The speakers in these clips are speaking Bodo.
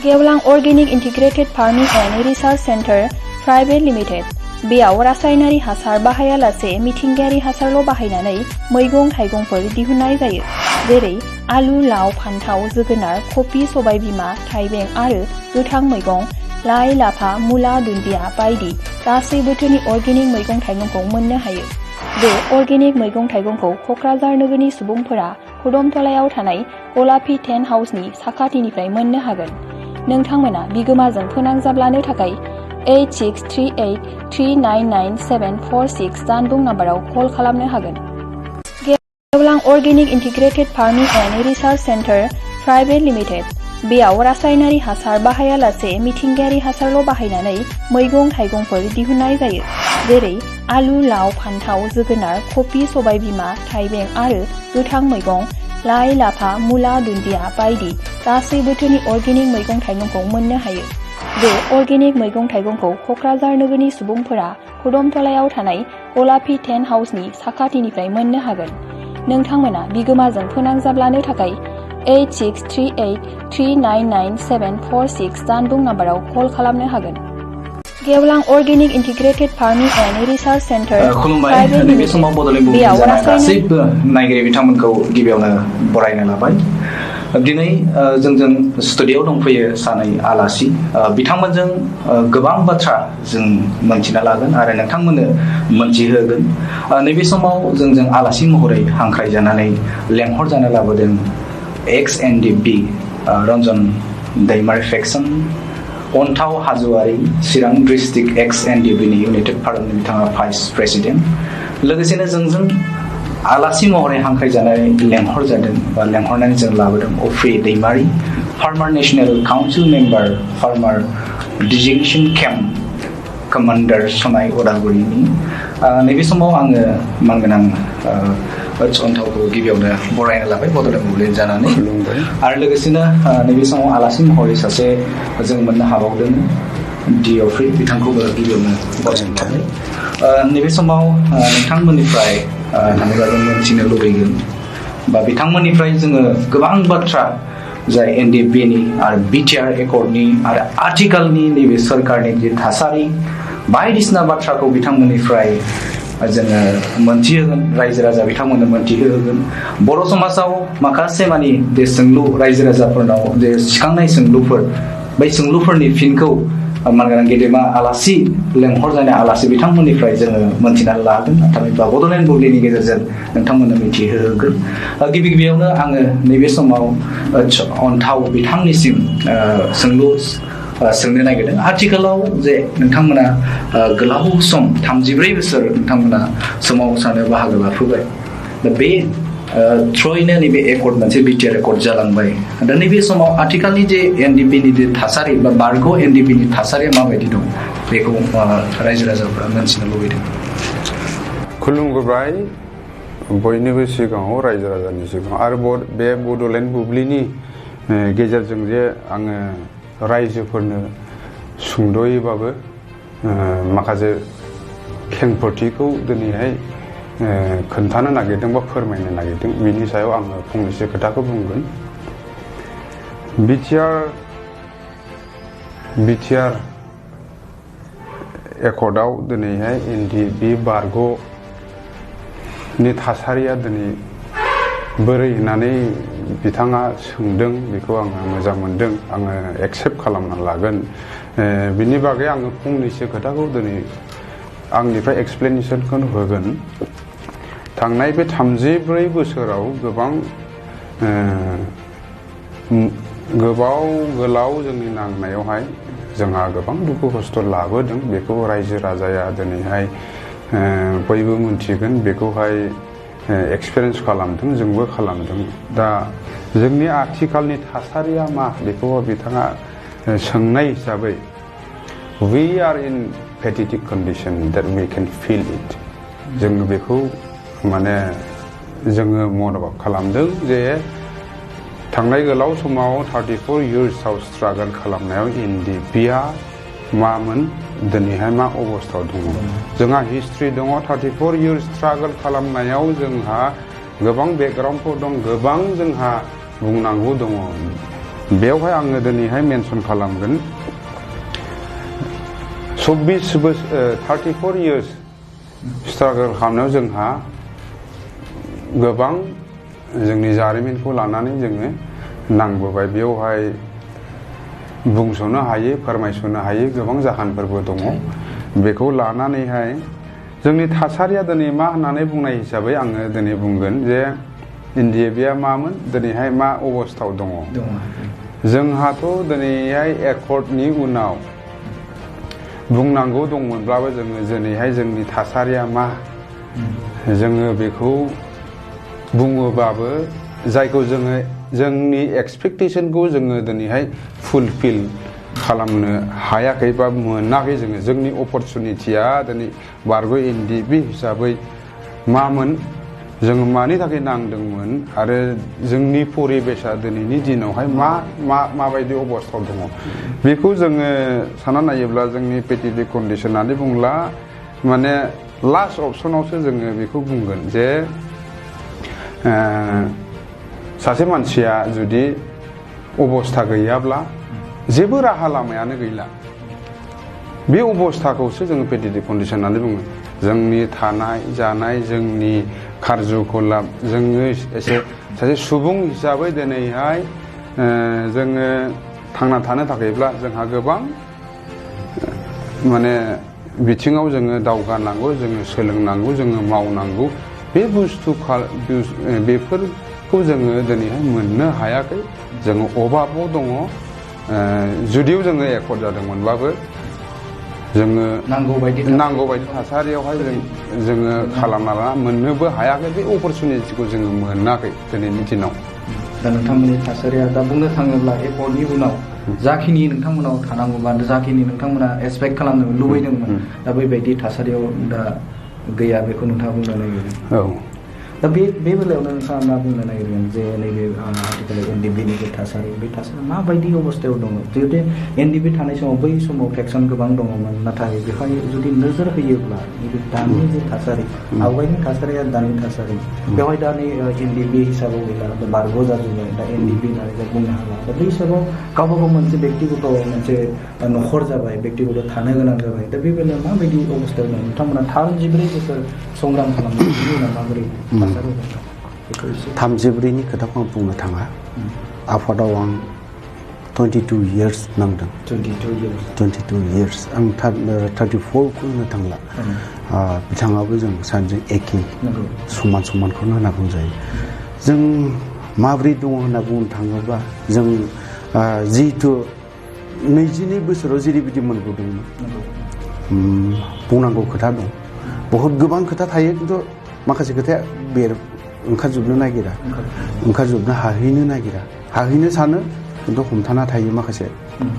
गेवलां organic integrated farming and research centre private limited बेयाव रासायनारि हासार बाहायालासे मिथिंगायारि हासारल' बाहायनानै मैगं थाइगंफोर दिहुननाय जायो जेरै आलु लाव फान्थाव जोगोनार कफि सबायबिमा थाइबें आरो गोथां मैगं लाइ लाफा मुला दुन्दिया बायदि गासै बोथोरनि अर्गेनिक मैगं थाइगंखौ मोननो हायो। बे अर्गेनिक मैगं थाइगंखौ क'क्राझार नोगोरनि सुबुंफोरा खुदमतलायाव थानाय गलापी टेन्ट हाउसनि साखाथिनिफ्राय मोननो हागोन। नोंथांमोना बिगोमाजों फोनांजाबलानो थाखाय 8638399746 जानबुं नाम्बाराव कल खालामनो हागोन। गेवलां organic integrated farming and research centre private limited बेयाव रासायनारि हासार बाहायालासे मिथिंगायारि हासारल' बाहायनानै मैगं थाइगंफोर दिहुननाय जायो जेरै आलु लाव फान्थाव जोगोनार कफि सबायबिमा थाइबें आरो गोथां मैगं लाइ लाफा मुला दुन्दिया बायदि गासै बोथोरनि अर्गेनिक मैगं थाइगंखौ मोननो हायो। बे अर्गेनिक मैगं थाइगंखौ क'क्राझार नोगोरनि सुबुंफोरा खुदमतलायाव थानाय गलापी टेन्ट हाउसनि साखाथिनिफ्राय मोननो हागोन। नोंथांमोना बिगोमाजों फोनांजाबलानो थाखाय 8638399746 जानबुं नाम्बाराव कल खालामनो हागोन। गेवलां organic integrated farming and research centre खुलुमबाय। नैबे समाव बड'लेण्ड बुब्लि जानाय गासैबो नायगिरि बिथांमोनखौ गिबियावनो बरायनो लाबाय। दिनै जोंजों स्टुडिय'आव दंफैयो सानै आलासि बिथांमोनजों गोबां बाथ्रा जों मोनथिना लागोन आरो नोंथांमोननो मोनथिहोगोन। नैबे समाव जोंजों आलासि महरै हांख्रायजानानै लेंहरजानो लाबोदों XNDB रन्जन दैमारी फेक्सन अन्थाव हाज'वारि चिरां डिस्ट्रिक्ट XNDB नि इउनाइटेड फार्मनि बिथाङा भाइस प्रेसिडेन्ट लोगोसेनो जोंजों आलासि महरै हांख्रायजानाय लेंहरजादों बा लेंहरनानै जों लाबोदों अफ्रि Daimary former national council member former designation camp commander सनाइ उदालगुरिनि नैबे समाव आङो मानगोनां अन्थावखौ गिबियावनो बरायनो लाबाय बड'लेण्ड बुब्लि जानानै आरो लोगोसेनो नैबे समाव आलासि महरै सासे जों मोननो हाबावदों डि अफ्रि बिथांखौबो गिबियावनो बरायनो लाबाय। नैबे समाव नोंथांमोननिफ्राय थाङोब्ला जों मोनथिनो लुबैगोन बा बिथांमोननिफ्राय जोङो गोबां बाथ्रा जाय NDFB नि आरो BTR एकर्डनि आरो आथिखालनि नैबे सरकारनि जे थासारि बायदिसिना बाथ्राखौ बिथांमोननिफ्राय जोङो मोनथिहोगोन रायजो राजा बिथांमोननो मोनथिहोगोन। बर' समाजाव माखासे मानि बे सोंलु रायजो राजाफोरनाव जे सिखांनाय सोंलुफोर बै सोंलुफोरनि फिनखौ मानगोनां गेदेमा आलासि लेंहरजानाय आलासि बिथांमोननिफ्राय जोङो मोनथिनानै लागोन थामहिनबा बड'लेण्ड बुब्लिनि गेजेरजों नोंथांमोननो मिथिहोगोन। गिबि गिबियावनो आङो नैबे समाव अन्थाव बिथांनिसिम सोंलु सोंनो नागिरदों। आथिखालाव जे नोंथांमोना गोलाव सम 33 बोसोर नोंथांमोना सोमावसारनो बाहागो लाफैबाय दा बे थ्रयैनो नैबे एकर्ड मोनसे BTR एकर्ड जालांबाय दा नैबे समाव आथिखालनि जे NDFB नि थासारि बा बारग' NDFB नि थासारिया माबायदि दं बेखौ रायजो राजाफोरा मोनथिनो लुबैदों। खुलुमबाय बयनिबो सिगाङाव रायजो राजानि सिगाङाव आरो बे बड'लेण्ड बुब्लिनि गेजेरजों जे आङो रायजोफोरनो सुंद'यैबाबो माखासे खेंफोरथिखौ दिनैहाय खोन्थानो नागिरदों बा फोरमायनो नागिरदों बिनि सायाव आङो फंनैसो खोथाखौ बुंगोन। BTR एकर्डआव दिनैहाय NDFB बारग'नि थासारिया दिनै बोरै होननानै बिथाङा सोंदों बेखौ आङो मोजां मोनदों आङो एक्सेप्ट खालामना लागोन। बिनि बागै आङो फंनैसो खोथाखौ दिनै आंनिफ्राय एक्सप्लेनेसनखौ होगोन। थांनाय बे 34 बोसोराव गोलाव जोंनि नांनायावहाय जोंहा गोबां दुखु खस्थ' लाबोदों बेखौ रायजो राजाया दिनैहाय बयबो मिन्थिगोन बेखौहाय एक्सपिरियेन्स खालामदों जोंबो खालामदों। दा जोंनि आथिखालनि थासारिया मा बेखौ बिथाङा सोंनाय हिसाबै we are in pathetic condition that we can feel it जोङो बेखौ माने जोङो मन'भाब खालामदों जे थांनाय गोलाव समाव 34 yearsआव स्ट्रागल खालामनायाव NDFBआ मामोन दिनैहाय मा अबस्थायाव दङ जोंहा हिस्ट्रि दङ 34 years स्ट्रागल खालामनायाव जोंहा गोबां बेकग्राउन्डफोर दं गोबां जोंहा बुंनांगौ दङ बेवहाय आङो दिनैहाय मेनसन खालामगोन 34 years स्ट्रागल खालामनायाव जोंहा गोबां जोंनि जारिमिनखौ लानानै जोङो नांबोबाय बेवहाय बुंस'नो हायै फोरमायस'नो हायै गोबां जाहोनफोरबो दङ बेखौ लानानैहाय जोंनि थासारिया दिनै मा होननानै बुंनाय हिसाबै आङो दिनै बुंगोन जे NDFBआ मामोन दिनैहाय मा अबस्थायाव दङ जोंहाथ' दिनैहाय एकर्डनि उनाव बुंनांगौ दंमोनब्लाबो जोङो दिनैहाय जोंनि थासारिया मा जोङो बेखौ बुङोबाबो जायखौ जोङो जोंनि एक्सपेक्टेशनखौ जोङो दिनैहाय फुलफिल खालामनो हायाखै बा मोनाखै जोंनि अपरचुनिटिया दिनै बारग' NDFB हिसाबै मामोन जोङो मानि थाखाय नांदोंमोन आरो जोंनि परिबेसा दिनैनि दिनावहाय माबायदि अबस्थायाव दङ बेखौ जोङो सानना नायोब्ला जोंनि पेटिटिभ कन्डिसन होननानै बुंब्ला माने लास्ट अपसनावसो जोङो बेखौ बुंगोन जे सासे मानसिया जुदि अबस्था गैयाब्ला जेबो राहा लामायानो गैला बे अबस्थाखौसो जोङो पेटिटिभ कन्डिसन होननानै बुङो जोंनि थानाय जानाय जोंनि कार्जकलाप जोङो एसे सासे सुबुं हिसाबै दिनैहाय जोङो थांना थानो थाखायब्ला जोंहा गोबां माने बिथिङाव जोङो दावगानांगौ जोङो सोलोंनांगौ जोङो मावनांगौ बे बेफोरखौ जोङो दिनैहाय मोननो हायाखै जोङो अभाबाव दङ जुदिव जोङो एकर्ड जादोंमोनबाबो जोङो नांगौ बायदि थासारियावहाय जोङो खालामना लाना मोननोबो हायाखै बे अपरचुनिटिखौ जोङो मोनाखै दिनैनि दिनाव दा नोंथांमोननि थासारिया दा बुंनो थाङोब्ला एकर्डनि उनाव जाखिनि नोंथांमोनाव थानांगौबा जाखिनि नोंथांमोना एक्सपेक्ट खालामनो लुबैदोंमोन दा बेबायदि थासारियाव दा गैया बेखौ नोंथाङा बुंनो नागिरदों औ दा बे बेलायावनो नोंथाङा मा बुंनो नागिरगोन जे नैबे आथिखालाव NDFBनि जे थासारि बे थासारिया माबायदि अबस्थायाव दङ जिहेतु NDFB थानाय समाव बै समाव फेक्सन गोबां दङमोन नाथाय बेवहाय जुदि नोजोर होयोब्ला नैबे दानि जे थासारि आवगायनि थासारिया दानि थासारि बेवहाय दा नै NDFB हिसाबाव गैला बारग' जाजोब्बाय दा NDFB होननानै जों बुंनो हाला दा बै हिसाबाव गावबा गाव मोनसे बेक्तिगत मोनसे न'खर जाबाय बेक्तिगत थानो गोनां जाबाय दा बे बेलायाव माबायदि अबस्थायाव दं नोंथांमोना 34 बोसोर संग्राम खालामनायनि उनाव माबोरै 34नि खोथाखौ आं बुंनो थाङा आफादाव आं 22 years नांदों 22 years आं 34खौ होननो थांला बिथाङाबो जों सानैजों एखे समानखौनो होनना बुंजायो जों माब्रै दङ होनना बुंनो थाङोब्ला जों जिहेथु 22 बोसोराव जेरैबायदि मोनबोदोंमोन बुंनांगौ खोथा दं बहुद गोबां खोथा थायो खिन्थु माखासे खोथाया ओंखारजोबनो नागिरा ओंखारजोबनो हाहैनो सानो खिन्थु हमथाना थायो माखासे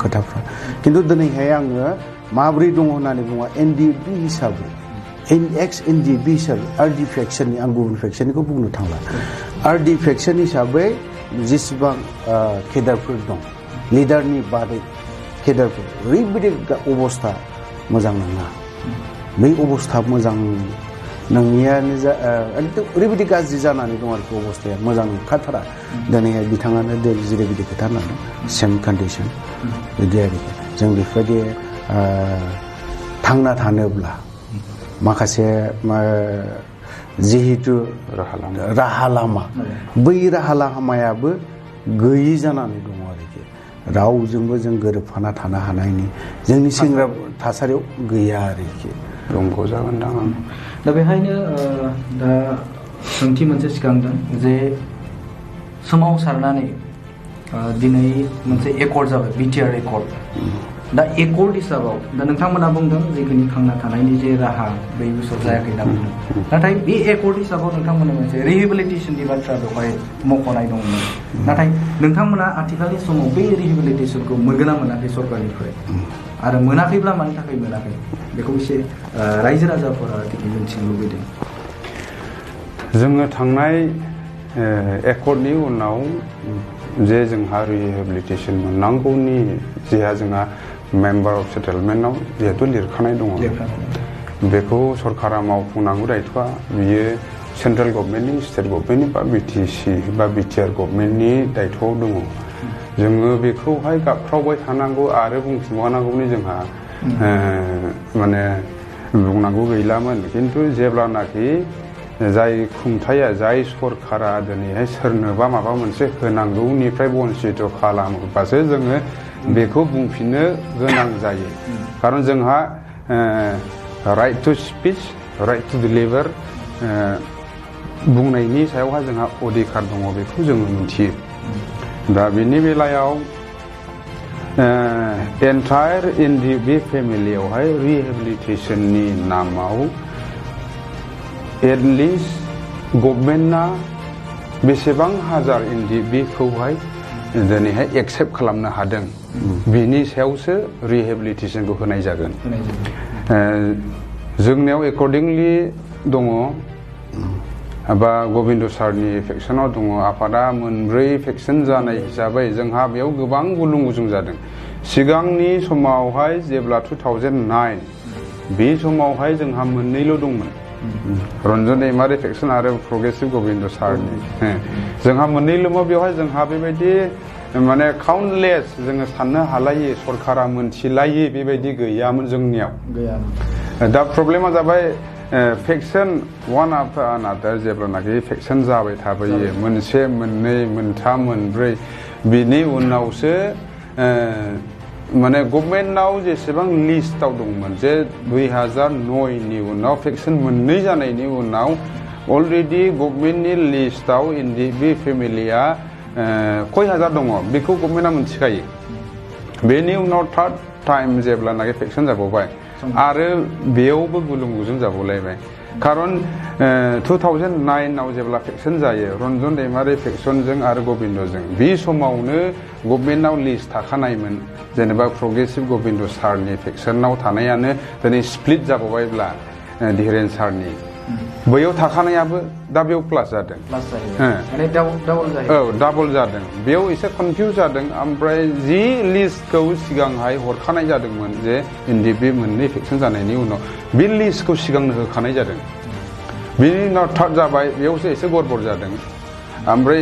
खोथाफ्रा खिन्थु दिनैहाय आङो माब्रै दङ होननानै बुङा NDFB हिसाबै एक्स NDFB हिसाबै RD फेक्सननि आं गुबुन फेक्सननिखौ बुंनो थांला RD फेक्सन हिसाबै जेसेबां केडारफोर दं लिडारनि बादै केडारफोर ओरैबायदि अबस्था मोजां नङा बै अबस्था मोजां नोंनियानो एकदम ओरैबायदि गाज्रि जानानै दं आरोखि अबस्थाया मोजां नंखाथारा दिनैहाय बिथाङानो जेरैबायदि खोथा होनदों सेम कन्डिसन बिदि आरोखि जों बेफोरबायदि थांना थानोब्ला माखासे जिहेतु राहा लामा बै राहा लामायाबो गैयि जानानै दङ आरोखि रावजोंबो जों गोरोबफाना थानो हानायनि जोंनि सेंग्रा थासारियाव गैया आरोखि दंग' जागोनदां आं दा बेहायनो दा सोंथि मोनसे सिखांदों जे सोमावसारनानै दिनै मोनसे एकर्ड जाबाय BTR एकर्ड दा एकर्ड हिसाबाव दा नोंथांमोना बुंदों जिखिनि थांना थानायनि जे राहा बै बोसोर जायाखै होनना बुंदों नाथाय बे एकर्ड हिसाबाव नोंथांमोना मोनसे रिहेबिलिटेसननि बाथ्रा बेवहाय मख'नाय दंमोन नाथाय नोंथांमोना आथिखालनि समाव बे रिहेबिलिटेसनखौ मोनगोन ना मोनाखै सरकारनिफ्राय आरो मोनाखैब्ला मानि थाखाय मोनाखै बेखौ एसे रायजो राजाफोरा मिथिनो लुबैदों जोङो थांनाय एकर्डनि उनाव जे जोंहा रिहेबिलिटेसन मोननांगौनि जेहा जोंहा मेम्बार अफ सेटेलमेन्टआव जिहेतु लिरखानाय दङ बेखौ सरकारा मावफुंनांगौ दायथ'आ बियो सेन्ट्रेल गभर्नमेन्टनि स्टेट गभर्नमेन्टनि बा BTC बा BTR गभर्नमेन्टनि दायथ'आव दङ जोङो बेखौहाय गाबख्रावबाय थानांगौ आरो बुंथिबावनांगौनि जोंहा माने बुंनांगौ गैलामोन खिन्थु जेब्लानाखि जाय खुंथाया जाय सरकारा दिनैहाय सोरनोबा माबा मोनसे होनांगौनिफ्राय बन्सित खालामोबासो जोङो बेखौ बुंफिननो गोनां जायो खारन जोंहा right to speech right to deliver बुंनायनि सायावहा जोंहा अधिकार दङ बेखौ जोङो मिथियो दा बेनि बेलायाव एन्टायर NDFB फेमिलियावहाय रिहेबिलिटेसननि नामाव एटलिस्ट गभर्नमेन्टआ बेसेबां हाजार NDFB खौहाय दिनैहाय एक्सेप्ट खालामनो हादों बिनि सायावसो रिहेबिलिटेसनखौ होनाय जागोन जोंनियाव एकर्डिंलि दङ बा गबिन्द सारनि फेक्सनाव दङ आफादा मोनब्रै फेक्सन जानाय हिसाबै जोंहा बेयाव गोबां गुलुं गुजुं जादों सिगांनि समावहाय जेब्ला 2009 बे समावहाय जोंहा मोननैल' दंमोन रन्जन दैमारि फेक्सन आरो प्रग्रेसिभ गबिन्द सारनि जोंहा मोननैल'मोन बेवहाय जोंहा बेबायदि माने काउन्टलेस जोङो साननो हालायै सरकारा मोनथिलायै बेबायदि गैयामोन जोंनियाव दा प्रब्लेमा जाबाय फेक्सन वान आफ्टार आनादार जेब्लानाखि फेक्सन जाबाय थाबोयो मोनसे मोननै मोनथाम मोनब्रै बिनि उनावसो माने गभर्नमेन्टआव जेसेबां लिस्टआव दंमोन जे 2009 नि उनाव फेक्सन मोननै जानायनि उनाव अलरेडि गभर्नमेन्टनि लिस्टआव NDFB फेमिलिया कय हाजार दङ बेखौ गभर्नमेन्टआ मिथिखायो बेनि उनाव थार्ड टाइम जेब्लानाखि फेक्सन जाबावबाय आरो बेयावबो गुलुं गुजुं जाबावलायबाय खारन 2009 आव जेब्ला फेक्सन जायो रन्जन दैमारि फेक्सनजों आरो गबिन्दजों बे समावनो गभर्नमेन्टआव लिस्ट थाखानायमोन जेनेबा प्रग्रेसिभ गबिन्द सारनि फेक्सनाव थानायानो दिनै स्प्लिट जाबावबायब्ला धीरेन सारनि बैयाव थाखानायाबो दा बेयाव प्लास जादों औ डाबल जादों बेयाव एसे कनफिउज जादों ओमफ्राय जि लिस्टखौ सिगांहाय हरखानाय जादोंमोन जे NDFB मोननै फेक्सन जानायनि उनाव बे लिस्टखौ सिगांनो होखानाय जादों बिनि उनाव थार्ड जाबाय बेयावसो एसे गड़बड़ जादों ओमफ्राय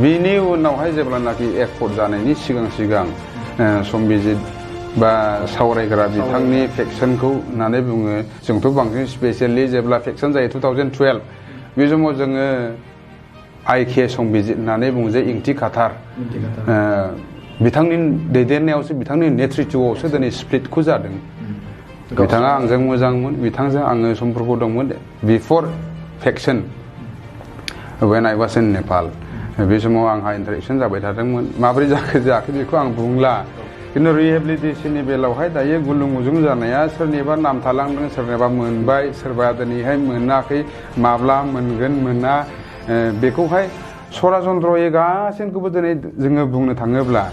बिनि उनावहाय जेब्लानाखि एकर्ड जानायनि सिगां सिगां संबिजित बा सावरायग्रा बिथांनि फेक्सनखौ होननानै बुङो जोंथ' बांसिन स्पेसियेलि जेब्ला फेक्सन जायो 2012 बे समाव जोङो IK संबिजित होननानै बुङो जे इंथि खाथार बिथांनि दैदेननायावसो बिथांनि नेतृत्वआवसो दिनै स्प्लिटखौ जादों बिथाङा आंजों मोजांमोन बिथांजों आङो सम्पर्क दंमोन बिफर फेक्सन when I was in Nepal बे समाव आंहा इन्टारेक्सन जाबाय थादोंमोन माबोरै जायाखै बेखौ आं बुंला खिन्थु रिहेबिलिटेसननि बेलायावहाय दायो गुलुं गुजुं जानाया सोरनिबा नाम थालांदों सोरनिबा मोनबाय सोरबा दिनैहाय मोनाखै माब्ला मोनगोन मोना बेखौहाय सरासनस्रायै गासैखौबो दिनै जोङो बुंनो थाङोब्ला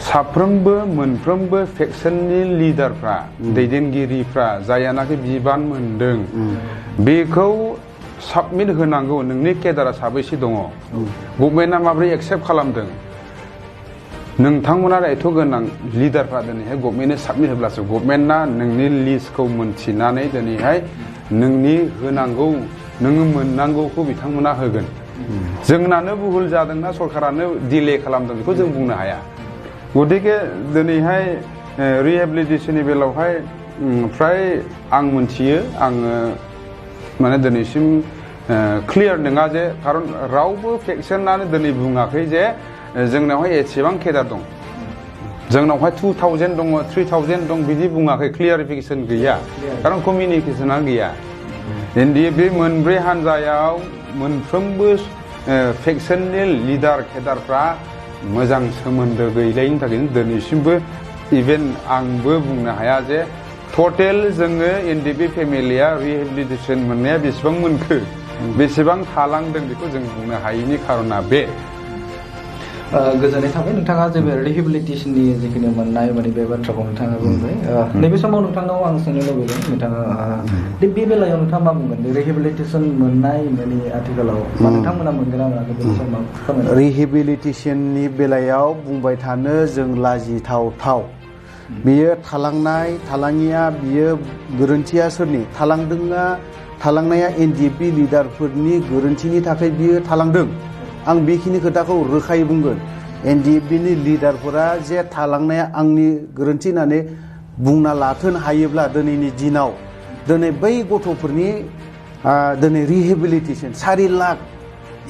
साफ्रोमबो मोनफ्रोमबो फेक्सननि लिडारफ्रा दैदेनगिरिफ्रा जायानाखि बिबान मोनदों बेखौ साबमिट होनांगौ नोंनि केडारा साबैसे दङ गभर्नमेन्टआ माबोरै एक्सेप्ट खालामदों नोंथांमोना दायथ' गोनां लिडारफ्रा दिनैहाय गभर्नमेन्टनो साबमिट होब्लासो गभर्नमेन्टआ नोंनि लिस्टखौ मोनथिनानै दिनैहाय नोंनि होनांगौ नोङो मोननांगौखौ बिथांमोना होगोन जोंनानो भुल जादोंना सरकारानो डिले खालामदों बेखौ जों बुंनो हाया गतिके दिनैहाय रिहेबिलिटेसननि बेलायावहाय फ्राय आं मोनथियो आङो माने दिनैसिम क्लियार नङा जे खारन रावबो फेक्सनानो दिनै बुङाखै जे जोंनावहाय एसेबां केडार दं जोंनावहाय 2000 दङ 3000 दं बिदि बुङाखै क्लियारिफिकेसन गैया खारन कमिउनिकेसना गैया NDFB मोनब्रै हानजायाव मोनफ्रोमबो फेक्सननि लिडार केडारफ्रा मोजां सोमोन्दो गैलायनि थाखायनो दिनैसिमबो इभेन आंबो बुंनो हाया जे टटेल जोङो NDFB फेमिलिया रिहेबिलिटेसन मोननाया बेसेबां मोनखो बेसेबां थालांदों बेखौ जों बुंनो हायैनि खारना बे गोजोननाय थाबाय नोंथाङा जे रिहेबिलिटेसननि जिखिनि मोननाय माने बे बाथ्राखौ नोंथाङा बुंबाय नैबे समाव नोंथांनाव आं सोंनो लुबैदों नोंथाङा बे बेलायाव नोंथाङा मा बुंगोन रिहेबिलिटेसन मोननाय माने आथिखालाव नोंथांमोना मोनगोन ना मोनाखै बे समाव रिहेबिलिटेसननि बेलायाव बुंबाय थानो जों लाजिथाव बियो थालाङिया बियो गोरोन्थिया सोरनि थालांनाया NDFB लिडारफोरनि गोरोन्थिनि थाखाय बियो थालांदों आं बेखिनि खोथाखौ रोखायै बुंगोन एनडिएफबिनि लिडारफोरा जे थालांनाया आंनि गोरोन्थि होननानै बुंना लाथोन हायोब्ला दिनैनि दिनाव दिनै बै गथ'फोरनि दिनै रिहेबिलिटेसन 4 लाख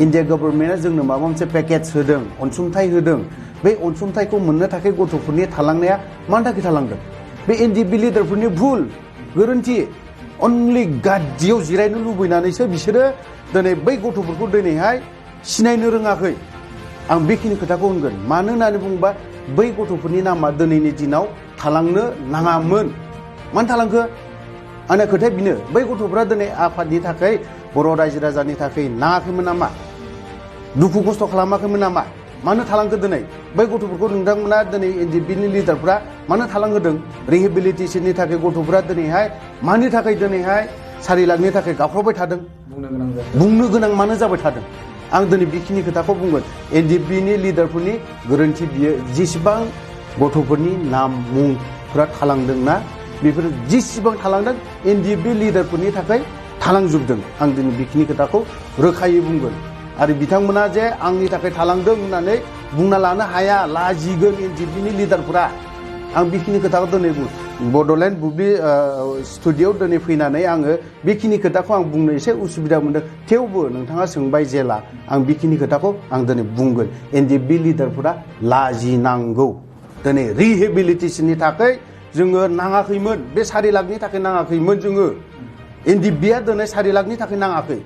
इन्डिया गभर्नमेन्टआ जोंनो माबा मोनसे पेकेज होदों अनसुंथाइ होदों बे अनसुंथाइखौ मोननो थाखाय गथ'फोरनि थालांनाया मानि थाखाय थालांदों बे एनडिएफबि लिडारफोरनि भुल गोरोन्थि अनलि गादियाव जिरायनो लुबैनानैसो बिसोरो दिनै बै गथ'फोरखौ दिनैहाय सिनायनो रोङाखै आं बेखिनि खोथाखौ होनगोन मानो होननानै बुङोबा बै गथ'फोरनि नामा दिनैनि दिनाव थालांनो नाङामोन मानो थालांखो आंना खोथाया बेनो बै गथ'फ्रा दिनै आफादनि थाखाय बर' रायजो राजानि थाखाय नाङाखैमोन नामा दुखु खस्थ' खालामाखैमोन नामा मानो थालांखो दिनै बै गथ'फोरखौ नोंथांमोना दिनै एनडिएफबिनि लिडारफ्रा मानो थालांहोदों रिहेबिलिटेसननि थाखाय गथ'फ्रा दिनैहाय मानि थाखाय दिनैहाय 4 लाखनि थाखाय गाबख्रावबाय थादों बुंनो गोनां मानो जाबाय थादों आं दिनै बेखिनि खोथाखौ बुंगोन एनडिएफबिनि लिडारफोरनि गोरोन्थि बियो जेसेबां गथ'फोरनि नाम मुंफ्रा थालांदोंना बेफोर जेसेबां थालांदों एनडिएफबि लिडारफोरनि थाखाय थालांजोबदों आं दिनै बेखिनि खोथाखौ रोखायै बुंगोन आरो बिथांमोना जे आंनि थाखाय थालांदों होननानै बुंना लानो हाया लाजिगोन एनडिएफबिनि लिडारफोरा आं बेखिनि खोथाखौ दिनै बड'लेण्ड बुब्लि स्टुडिय'आव दिनै फैनानै आङो बेखिनि खोथाखौ आं बुंनो एसे उसुबिदा मोनदों थेवबो नोंथाङा सोंबाय जेला आं बेखिनि खोथाखौ आं दिनै बुंगोन एनडिएफबि लिडारफोरा लाजिनांगौ दिनै रिहेबिलिटेसननि थाखाय जोङो नाङाखैमोन बे 4 लाखनि थाखाय नाङाखैमोन जोङो एनडिएफबिया दिनै 4 लाखनि थाखाय नाङाखै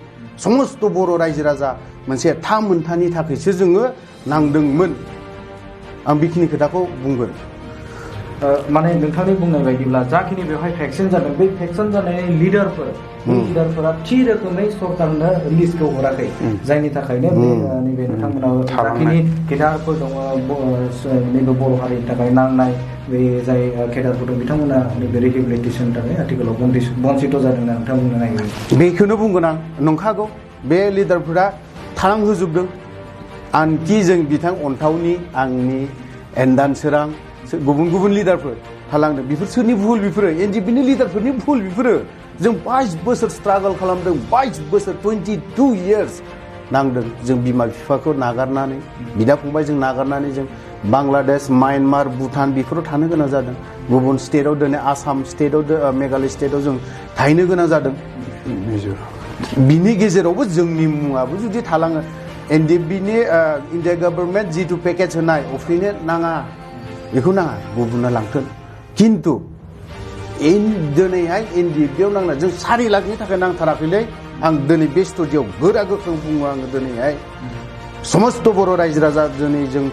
समस्त बर' रायजो राजा मोनसे मोनथानि थाखायसो जोङो नांदोंमोन आं बेखिनि खोथाखौ बुंगोन माने नोंथांनि बुंनाय बायदिब्ला जाखिनि बेवहाय भेक्सिन जादों बै भेक्सिन जानायनि लिडारफोरा थि रोखोमै सरकारनो लिस्टखौ हराखै जायनि थाखायनो नैबे नोंथांमोनाव जाखिनि केडारफोर दङ नैबे बर' हारिनि थाखाय नांनाय बे जाय केडारफोर दं बिथांमोना नैबे रिहेबिलिटेसननि थाखाय आथिखालाव बन्सित जादों होनना नोंथां बुंनो नागिरो बेखौनो बुंगोन आं नंखागौ बे लिडारफोरा थालांहोजोबदों आनखि जों बिथां अन्थावनि आंनि एन्दान सोरां गुबुन लिडारफोर थालांदों बेफोर सोरनि भुल बेफोरो एनडिएफबिनि लिडारफोरनि भुल बेफोरो जों 22 बोसोर स्ट्रागल खालामदों 22 बोसोर 22 इयार्स नांदों जों बिमा बिफाखौ नागारनानै बिदा फंबाय जों नागारनानै जों बांलादेश म्यानमार भुटान बेफोराव थानो गोनां जादों गुबुन स्टेटआव दिनै आसाम स्टेटआव मेघालय स्टेटआव जों थाहैनो गोनां जादों बिनि गेजेरावबो जोंनि मुङाबो जुदि थालाङो एनडिएफबिनि इन्डिया गभर्नमेन्ट जिथु पेकेज होनाय अफ्रिनो नाङा बेखौ नाङा गुबुना लांथों खिन्थु दिनैहाय एनडिएफबियाव नांना जों 4 लाखनि थाखाय नांथाराखैलै आं दिनै बे स्टुडिय'आव गोरा गोख्रों बुङो आङो दिनैहाय समस्त बर' रायजो राजा दिनै जों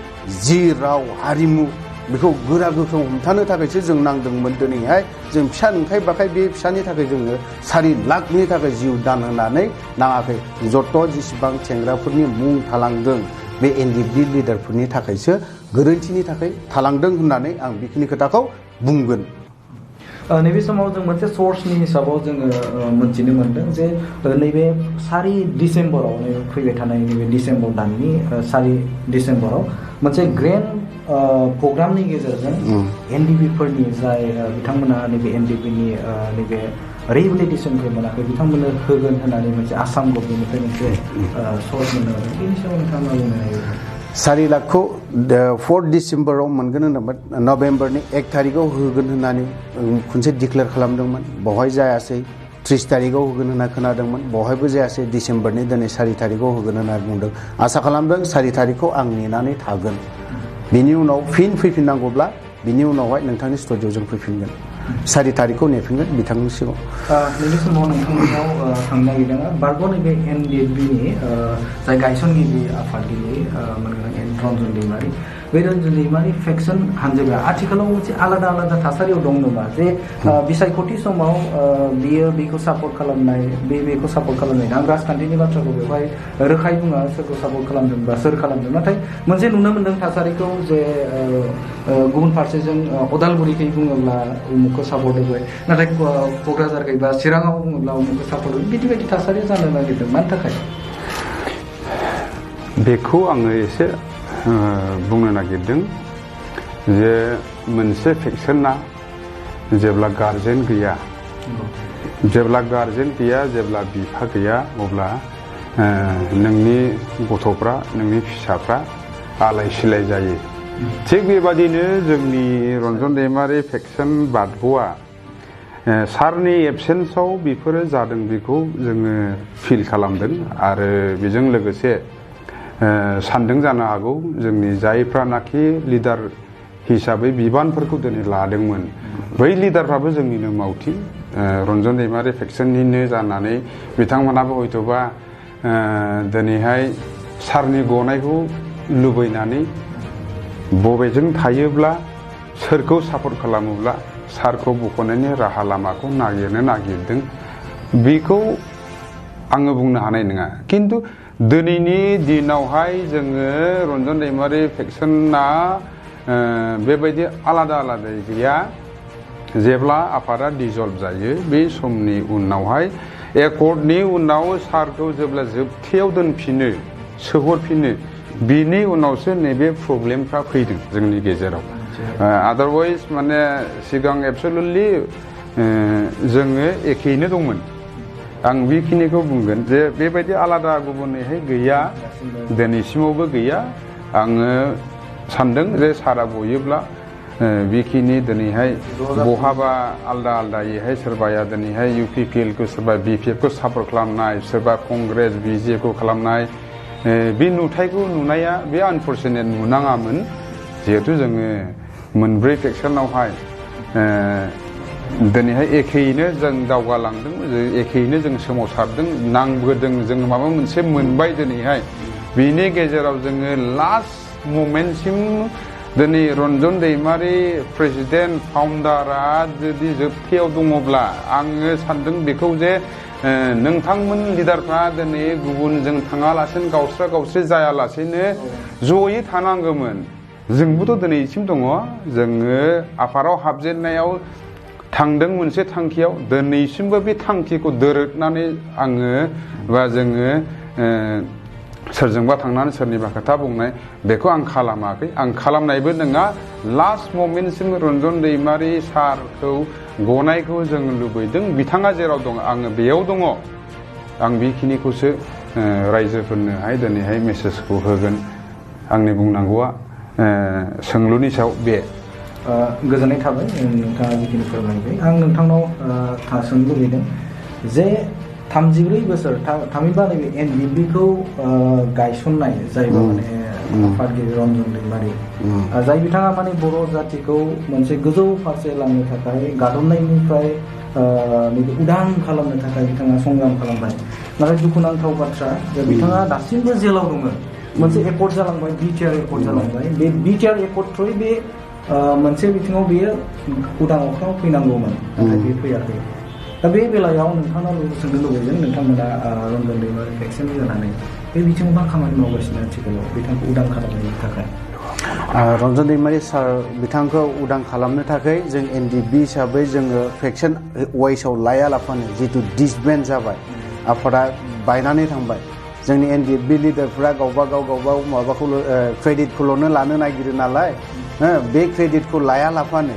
जि राव हारिमु बेखौ गोरा गोख्रों हमथानो थाखायसो जों नांदोंमोन दिनैहाय जों फिसा नंखाय बाखाय बे फिसानि थाखाय जोङो 4 लाखनि थाखाय जिउ दान होनानै नाङाखै जत' जेसेबां सेंग्राफोरनि मुं थालांदों बे एनडिएफबि लिडारफोरनि थाखायसो गोरोन्थिनि थाखाय थालांदों होननानै आं बेखिनि खोथाखौ बुंगोन नैबे समाव जों मोनसे सर्सनि हिसाबाव जोङो मोनथिनो मोनदों जे नैबे 4 डिसेम्बराव फैबाय थानाय नैबे डिसेम्बर दाननि 4 डिसेम्बराव मोनसे ग्रेन्ड प्रग्रामनि गेजेरजों एनडिएफबिफोरनि जाय बिथांमोना नैबे एनडिएफबिनि नैबे रिहेबिलिटेसनखौ मोनाखै बिथांमोननो होगोन होननानै मोनसे आसाम गभर्नमेन्टनिफ्राय मोनसे सर्स मोननो हादों बेनि सायाव नोंथाङा बुंनो हायो 4 लाखखौ 4 डिसेम्बराव मोनगोन होनदोंमोन नभेम्बरनि 1 थारिखआव होगोन होननानै खनसे डिक्लेयार खालामदोंमोन बेवहाय जायासै 30 तारिखआव होगोन होनना खोनादोंमोन बेवहायबो जायासै डिसेम्बरनि दिनै 4 तारिखआव होगोन होनना बुंदों आसा खालामदों 4 तारिखखौ आं नेनानै थागोन बिनि उनाव फिन फैफिननांगौब्ला बिनि उनावहाय नोंथांनि स्टुडिय'आव जों फैफिनगोन 4 तारिखखौ नेफिनगोन बिथांनि सिगाङाव नैबे समाव नोंथांमोनाव थांनो नागिरदों बारग' नैबे एनडिएफबिनि जाय गायसनगिरि आफादगिरि रन्जन दैमारि बे रन्जन दैमारि फेक्सन हानजाया आथिखालाव मोनसे आलादा थासारियाव दं नामा जे बिसायख'थि समाव बियो बेखौ सापर्ट खालामनाय बेखौ सापर्ट खालामनाय आं राजखान्थिनि बाथ्राखौ बेवहाय रोखायै बुङा सोरखौ सापर्ट खालामदों बा सोर खालामदों नाथाय मोनसे नुनो मोनदों थासारिखौ जे गुबुन फारसेजों उदालगुरिखै बुङोब्ला उमुखखौ सापर्ट होबाय नाथाय क'क्राझारखै बा चिराङाव बुङोब्ला उमुखखौ सापर्ट होबाय बिदि थासारि जानो नागिरदों मानि थाखाय बेखौ आङो एसे बुंनो नागिरदों जे मोनसे फेक्सना जेब्ला गारजेन गैया जेब्ला बिफा गैया अब्ला नोंनि गथ'फ्रा नोंनि फिसाफ्रा आलाय सिलाय जायो। थिग बेबादिनो जोंनि रन्जन दैमारि फेक्सन बारग'आ सारनि एबसेन्सआव बेफोरो जादों बेखौ जोङो फिल खालामदों आरो बेजों लोगोसे सानदों जानो हागौ जोंनि जायफ्रानाखि लिडार हिसाबै बिबानफोरखौ दिनै लादोंमोन बै लिडारफ्राबो जोंनिनो मावथि रन्जन दैमारि फेक्सननिनो जानानै बिथांमोनाबो हयथ'बा दिनैहाय सारनि गनायखौ लुबैनानै बबेजों थायोब्ला सोरखौ सापर्ट खालामोब्ला सारखौ बख'नायनि राहा लामाखौ नागिरदों बेखौ आङो बुंनो हानाय नङा। खिन्थु दिनैनि दिनावहाय जोङो रन्जन दैमारि फेक्सना बेबायदि आलादा आलादायै गैया। जेब्ला आफादा डिजल्भ जायो बे समनि उनावहाय एकर्डनि उनाव सारखौ जेब्ला जोबथायाव दोनफिनो सोहरफिनो बिनि उनावसो नैबे प्रब्लेमफ्रा फैदों जोंनि गेजेराव। आदारवाइज माने सिगां एबसलुटलि जोङो एखेयैनो दंमोन। आं बेखिनिखौ बुंगोन जे बेबायदि आलादा गुबुनैहाय गैया, दिनैसिमावबो गैया। आङो सानदों जे सारा गयोब्ला बेखिनि दिनैहाय बहाबा आलदा आलदायैहाय सोरबाया दिनैहाय UPPL खौ सोरबा BPF खौ सापर्ट खालामनाय, सोरबा कंग्रेस BJP खौ खालामनाय बे नुथायखौ नुनाया बे आनफर्चुनेट नुनाङामोन। जिहेथु जोङो मोनब्रै फेक्सनावहाय दिनैहाय एखेयैनो जों दावगालांदों, एखेयैनो जों सोमावसारदों, नांबोदों, जों माबा मोनसे मोनबाय दिनैहाय। बिनि गेजेराव जोङो लास्ट ममेन्टसिम दिनै रन्जन दैमारि प्रेसिडेन्ट फाउन्डारा जुदि जोबथायाव दङब्ला आङो सानदों बेखौ जे नोंथांमोन लिडारफ्रा दिनै गुबुनजों थाङालासेनो गावस्रा गावस्रि जायालासेनो जयै थानांगौमोन। जोंबोथ' दिनैसिम दङ, जोङो आफादाव हाबजेननायाव थांदों मोनसे थांखियाव, दिनैसिमबो बे थांखिखौ दोरोदनानै आङो बा जोङो सोरजोंबा थांनानै सोरनिबा खोथा बुंनाय बेखौ आं खालामाखै, आं खालामनायबो नङा। लास्ट ममेन्टसिम रन्जन दैमारि सारखौ गनायखौ जों लुबैदों, बिथाङा जेराव दङ आङो बेयाव दङ। आं बेखिनिखौसो रायजोफोरनोहाय दिनैहाय मेसेजखौ होगोन। आंनि बुंनांगौआ सोंलुनि सायाव बे। गोजोननाय थाबाय नोंथाङा जिखिनि फोरमायबाय। आं नोंथांनाव सोंनो लुबैदों जे 34 बोसोर थामहिनबा नैबे NDFB खौ गायसननाय जायबा माने आफादगिरि रन्जन दैमारि, जाय बिथाङा माने बर' जातिखौ मोनसे गोजौ फारसे लांनो थाखाय गादबनायनिफ्राय उदां खालामनो थाखाय बिथाङा संग्राम खालामबाय। नाथाय दुखुनांथाव बाथ्रा जे बिथाङा दासिमबो जेलाव दङ। मोनसे एकर्ड जालांबाय, BTR एकर्ड जालांबाय। बे BTR एकर्ड थ्रुयै बे मोनसे बिथिङाव बेयो उदां अख्राङाव फैनांगौमोन, नाथाय बे फैयाखै। दा बे बेलायाव नोंथांनाव सोंनो लुबैदों, नोंथांमोना रन्जन दैमारि फेक्सन जानानै बे बिथिङाव मा खामानि मावगासिनो आथिखालाव बिथांखौ उदां खालामनायनि थाखाय? रन्जन दैमारि सार बिथांखौ उदां खालामनो थाखाय जों NDFB हिसाबै जोङो फेक्सन वाइसआव लायालाफानो जितु डिसबेन्ड जाबाय, आफादा बायनानै थांबाय। जोंनि NDFB लिडारफ्रा गावबा गाव माबाखौल' क्रेडिटखौल'नो लानो नागिरो नालाय, बे क्रेडिटखौ लायालाफानो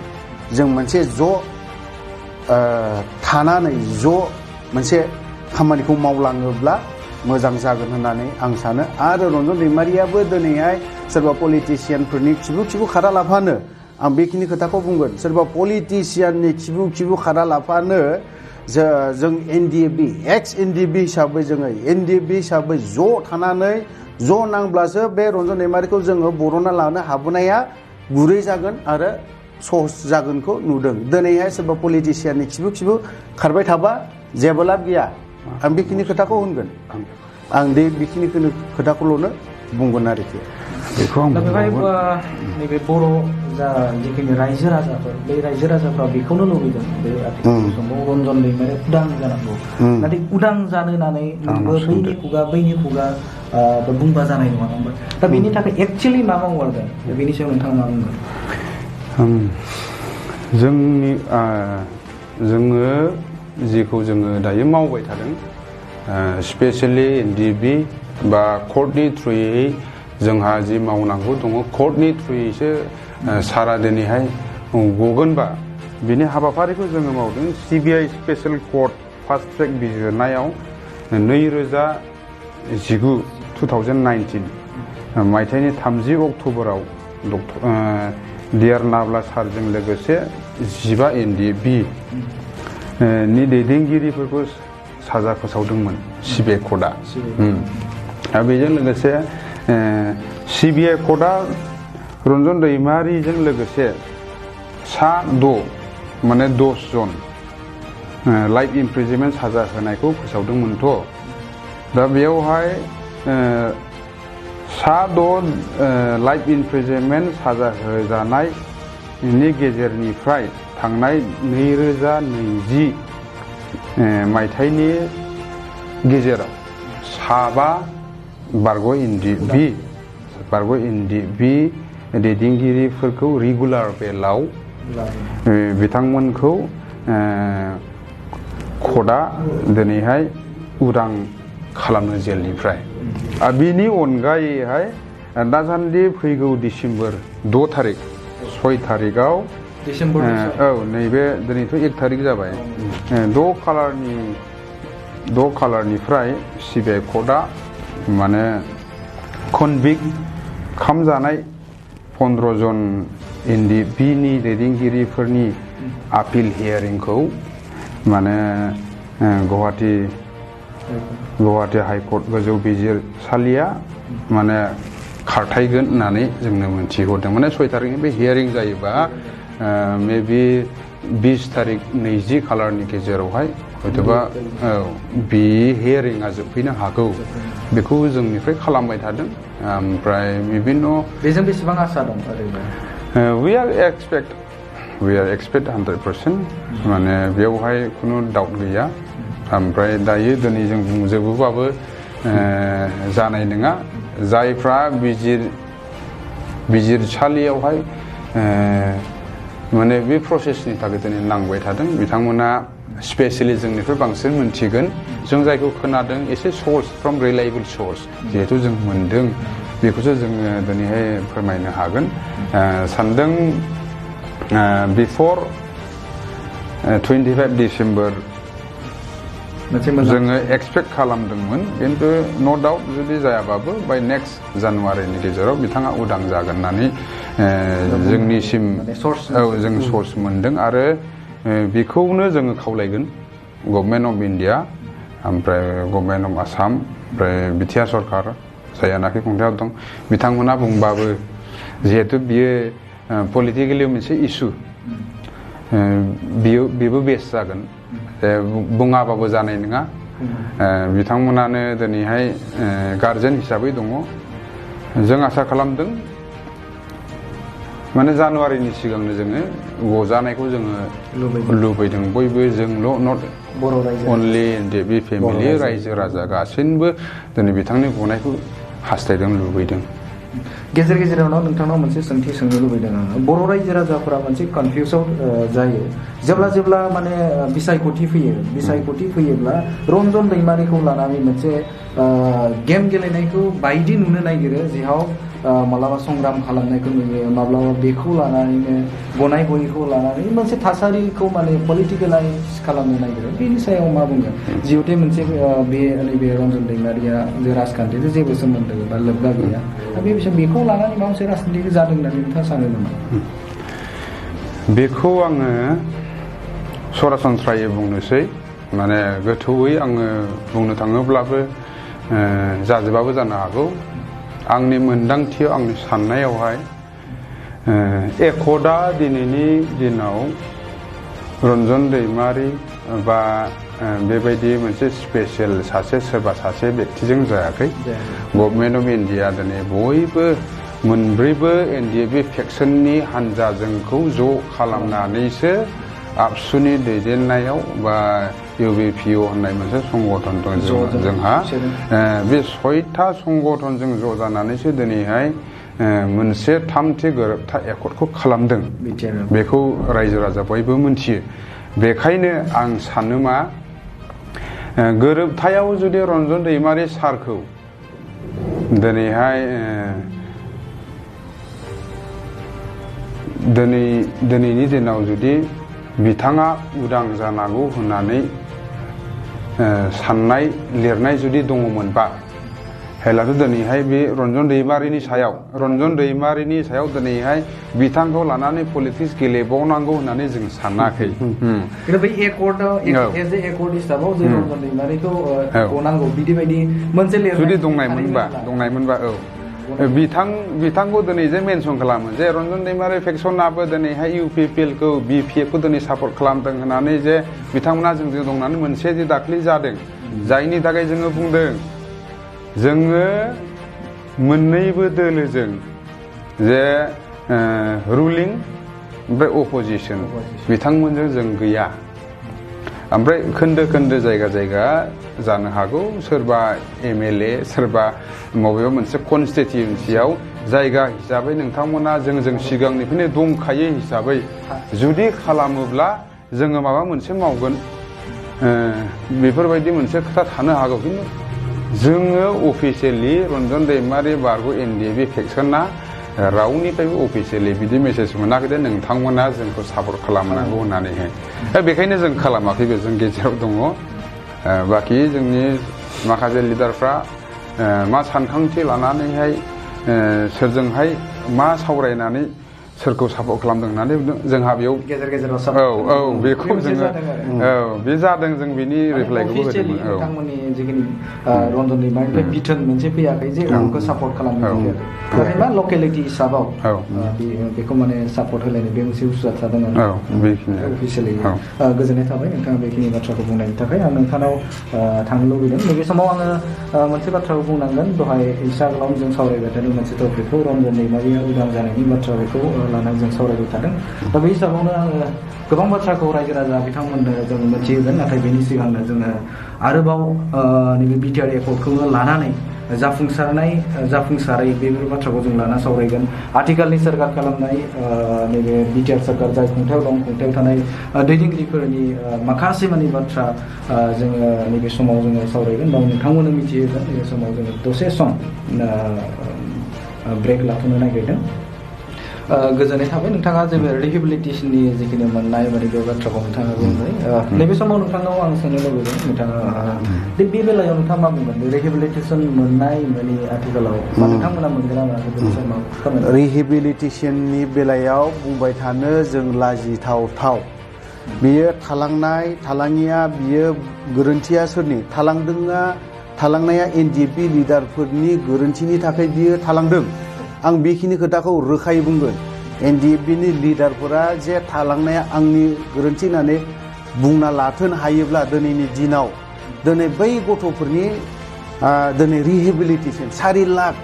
जों मोनसे ज' थानानै ज' मोनसे खामानिखौ मावलाङोब्ला मोजां जागोन होननानै आं सानो। आरो रन्जन दैमारियाबो दिनैहाय सोरबा पलिटिसियानफोरनि खिबु खादा लाफानो, आं बेखिनि खोथाखौ बुंगोन, सोरबा पलिटिसियाननि खिबु खादा लाफानो जों NDFB एक्स NDFB हिसाबै जोङो NDFB हिसाबै ज' थानानै ज' नांब्लासो बे रन्जन दैमारिखौ जोङो बर'ना लानो हाबोनाया गुरै जागोन आरो सहस जागोनखौ नुदों। दिनैहाय सोरबा पलिटिसियाननि खिबु खारबाय थाबा जेबो लाब गैया। आं बेखिनि खोथाखौ होनगोन। आं बेखिनि खोथाखौल'नो बुंगोन आरोखि। बेखौ आं बेवहाय नैबे बर' जा जिखिनि रायजो राजाफोर, बे रायजो राजाफ्रा बेखौनो लुबैदों बे आथिखालनि समाव रन्जन दैमारि उदां जानांगौ। नाथाय उदां जानो होननानै नोंबो बैनि खुगा बुंबा जानाय नङा होनबा? दा बेनि थाखाय एक्सुवेलि मा मावगारदों बेनि सायाव नोंथाङा मा बुंगोन? जोङो जिखौ जोङो दायो मावबाय थादों, स्पेसियेलि NDFB बा कर्टनि थ्रुयै जोंहा जि मावनांगौ दङ, कर्टनि थ्रुयैसो सारा दिनैहाय गगोनबा बिनि हाबाफारिखौ जोङो मावदों। CBI special court fast track बिजिरनायाव 2019 मायथाइनि 30 अक्ट'बराव डिआर नाब्ला सारजों लोगोसे 15 NDFB नि दैदेनगिरिफोरखौ साजा फोसावदोंमोन सिबिआइ कर्टआ। आरो बेजों लोगोसे सिबिआइ कर्टआ रन्जन दैमारिजों लोगोसे सा 6 माने 10 जन लाइफ इमप्रिजनमेन्ट साजा होनायखौ फोसावदोंमोनथ'। दा बेयावहाय सा 6 लाइफ इमप्रिजनमेन्ट साजा होजानायनि गेजेरनिफ्राय थांनाय 2020 मायथाइनि गेजेराव 7 बारग' NDFB दैदेनगिरिफोरखौ रेगुलार बेलाव बिथांमोनखौ कर्टआ दिनैहाय उदां खालामनो जेलनिफ्राय। बिनि अनगायैहाय दासान्दि फैगौ डिसेम्बर 6 थारिख 6 थारिखआव औ नैबे दिनैथ' 1 थारिख जाबाय 6 खालारनिफ्राय सिबिआइ कर्टआ माने कनभिक्ट खालामजानाय 15 जन NDFB नि दैदेनगिरिफोरनि आपिल हियारिंखौ माने गुवाहाटी हाइकर्ट गोजौ बिजिरसालिया माने खारथायगोन होननानै जोंनो मोनथिहरदों। माने 6 थारिखनि बे हियारिं जायोबा मेबि 20 थारिख 20 खालारनि गेजेरावहाय हयतोबा बे हियारिंआ जोबफैनो हागौ बेखौ जोंनिफ्राय खालामबाय थादों। ओमफ्राय बिभिन्न बेजों बेसेबां आसा दं ओरैनो? We are expect 100% माने बेवहाय खुनु डाउट गैया। ओमफ्राय दायो दिनै जों बुंजोबोबाबो जानाय नङा। जायफ्रा बिजिरसालियावहाय माने बे प्रसेसनि थाखाय दिनै नांबाय थादों बिथांमोना स्पेसियेलि जोंनिफ्राय बांसिन मोनथिगोन। जों जायखौ खोनादों एसे सर्स फ्रम रिलायेबल सर्स जिहेथु जों मोनदों बेखौसो जोङो दिनैहाय फोरमायनो हागोन सानदों। बिफर 25 डिसेम्बर जोङो एक्सपेक्ट खालामदोंमोन खिन्थु न' डाउट जुदि जायाबाबो बाय नेक्स्ट जानुवारिनि गेजेराव बिथाङा उदां जागोन होननानै जोंनिसिम जों सर्स मोनदों। आरो बेखौनो जोङो खावलायगोन गभर्नमेन्ट अफ इन्डिया ओमफ्राय गभर्नमेन्ट अफ आसाम ओमफ्राय बिटिआर सरकार जायानाखि खुंथायाव दं बिथांमोना बुंबाबो जिहेतु बियो पलिटिकेलि मोनसे इसु बेबो बेस्ट जागोन बुङाबाबो जानाय नङा। बिथांमोनानो दिनैहाय गार्जेन हिसाबै दङ। जों आसा खालामदों माने जानुवारिनि सिगांनो जोङो गजानायखौ जोङो लुबैदों बयबो जोंल' नट अनलि NDFB फेमिलि रायजो राजा गासैबो दिनै बिथांनि गनायखौ हास्थायदों लुबैदों। गेजेर गेजेरावनो नोंथांनाव मोनसे सोंथि सोंनो लुबैदों आङो। बर' रायजो राजाफोरा मोनसे कनफिउसाव जायो जेब्ला माने बिसायख'थि फैयोब्ला रन्जन दैमारिखौ लानानै मोनसे गेम गेलेनायखौ बायदि नुनो नागिरो जेराव माब्लाबा संग्राम खालामनायखौ नुयो माब्लाबा बेखौ लानानैनो गनाय गयैखौ लानानै मोनसे थासारिखौ माने पलिटिकेलाइज खालामनो नागिरो। बेनि सायाव मा बुंगोन जिहेतु मोनसे नैबे रन्जन दैमारिया जे राजखान्थिजों जेबो सोमोन्दो बा लोब्बा गैया बे बेखौ लानानै माबा मोनसे राजखान्थि जादों होननानै नोंथाङा सानो नामा? बेखौ आङो सरासनस्रायै बुंनोसै माने गोथौयै आङो बुंनो थाङोब्लाबो जाजोबाबो जानो हागौ। आंनि मोनदांथियाव आंनि साननायावहाय एकदा दिनैनि दिनाव रन्जन दैमारि बा बेबायदि मोनसे स्पेसियेल सोरबा सासे बेक्तिजों जायाखै। गभर्नमेन्ट अफ इन्डिया दिनै बयबो मोनब्रैबो NDFB फेक्सननि हानजाजोंखौ ज' खालामनानैसो आबसुनि दैदेननायाव बा UBPO होननाय मोनसे संगठन दं जोंहा बे 6था संगठनजों ज' जानानैसो दिनैहाय मोनसे 3थि गोरोबथा एकर्डखौ खालामदों। बेखौ रायजो राजा बयबो मोनथियो। बेखायनो आं सानो मा गोरोबथायाव जुदि रन्जन दैमारि सारखौ दिनैहाय दिनैनि दिनाव जुदि बिथाङा उदां जानांगौ होननानै साननाय लिरनाय जुदि दङमोनबा हेलाथ' दिनैहाय बे रन्जन दैमारिनि सायाव दिनैहाय बिथांखौ लानानै पलिटिक्स गेलेबावनांगौ होननानै जों सानाखै खिन्थु बै एकर्डआव एज ए एकर्ड हिसाबाव जे रन्जन दैमारिखौ गनांगौ बिदि बायदि मोनसे लिरनाय जुदि दंनायमोनबा बिथांखौ दिनै जे मेनसन खालामो जे रन्जन दैमारि फेक्सनाबो दिनैहाय UPPL खौ BPF खौ दिनै सापर्ट खालामदों होननानै जे बिथांमोना जोंजों दंनानै मोनसे जे दाख्लै जादों जायनि थाखाय जोङो बुंदों जोङो मोननैबो दोलोजों जे रुलिं ओमफ्राय अपोजिसन बिथांमोनजों जों गैया ओमफ्राय खोन्दो जायगा जानो हागौ सोरबा MLA सोरबा बबेबा मोनसे कनस्टिटिउन्सियाव जायगा हिसाबै नोंथांमोना जों सिगांनिफ्रायनो दंखायो हिसाबै जुदि खालामोब्ला जोङो माबा मोनसे मावगोन बेफोरबायदि मोनसे खोथा थानो हागौ खिन्थु जोङो अफिसियेलि रन्जन दैमारि बारग' NDFB फेक्सना रावनिफ्रायबो अफिसियेलि बिदि मेसेज मोनाखै दे नोंथांमोना जोंखौ सापर्ट खालामनांगौ होननानैहाय बेखायनो जों खालामाखैबो जों गेजेराव दङ बाखि जोंनि माखासे लिडारफ्रा मा सानखांथि लानानैहाय सोरजोंहाय मा सावरायनानै सोरखौ सापर्ट खालामदों होननानै जोंहा बेयाव गेजेराव बेखौ जोङो बे जादों जों बिनि रिप्लाइखौबो होदोंमोन नोंथांमोननि जिखिनि रन्जन दैमारिनिफ्राय बिथोन मोनसे फैयाखै जे आंखौ सापर्ट खालामनो नाथाय मा लकेलिटि हिसाबाव बेखौ माने सापर्ट होलायनाय बे मोनसे बुस्थुआ थादों आरो अफिसियेलि गोजोननाय थाबाय नोंथाङा बेखिनि बाथ्राखौ बुंनायनि थाखाय आं नोंथांनाव थांनो लुबैदों नैबे समाव आङो मोनसे बाथ्राखौ बुंनांगोन दहाय एसे आगोलाव जों सावरायबाय थादों मोनसे टपिकखौ रन्जन दैमारिया उदां जानायनि बाथ्रा बेखौ लानानै जों सावरायबाय थादों दा बे हिसाबावनो आङो गोबां बाथ्राखौ रायजो राजा बिथांमोननो जों मिथिहोगोन नाथाय बेनि सिगांनो जोङो आरोबाव नैबे BTR एकर्डखौनो लानानै जाफुंसारै बेफोर बाथ्राखौ जों लाना सावरायगोन आथिखालनि सोरखार खालामनाय नैबे BTR सोरखार जाय खुंथायाव थानाय दैदेनगिरिफोरनि माखासे मानि बाथ्रा जोङो नैबे समाव जोङो सावरायगोन बा नोंथांमोननो मिथिहोगोन नैबे समाव जोङो दसे सम ब्रेक लाथ'नो नागिरदों गोजोननाय थाबाय नोंथाङा जेबो रिहेबिलिटेसननि जिखिनि मोननाय माने बे बाथ्राखौ नोंथाङा बुंबाय नैबे समाव नोंथांनाव आं सोंनो लुबैदों नोंथाङा बे बेलायाव नोंथाङा मा बुंगोन रिहेबिलिटेसन मोननाय माने आथिखालाव नोंथांमोना मोनगोन ना रिहेबिलिटेसननि बेलायाव बुंबाय थानो जों लाजिथाव बियो थालाङिया बियो गोरोन्थिया सोरनि थालांनाया NDFB लिडारफोरनि गोरोन्थिनि थाखाय बियो थालांदों आं बेखिनि खोथाखौ रोखायै बुंगोन NDFBनि लिडारफोरा जे थालांनाया आंनि गोरोन्थि होननानै बुंना लाथोन हायोब्ला दिनैनि दिनाव दिनै बै गथ'फोरनि दिनै रिहेबिलिटेसन 4 लाख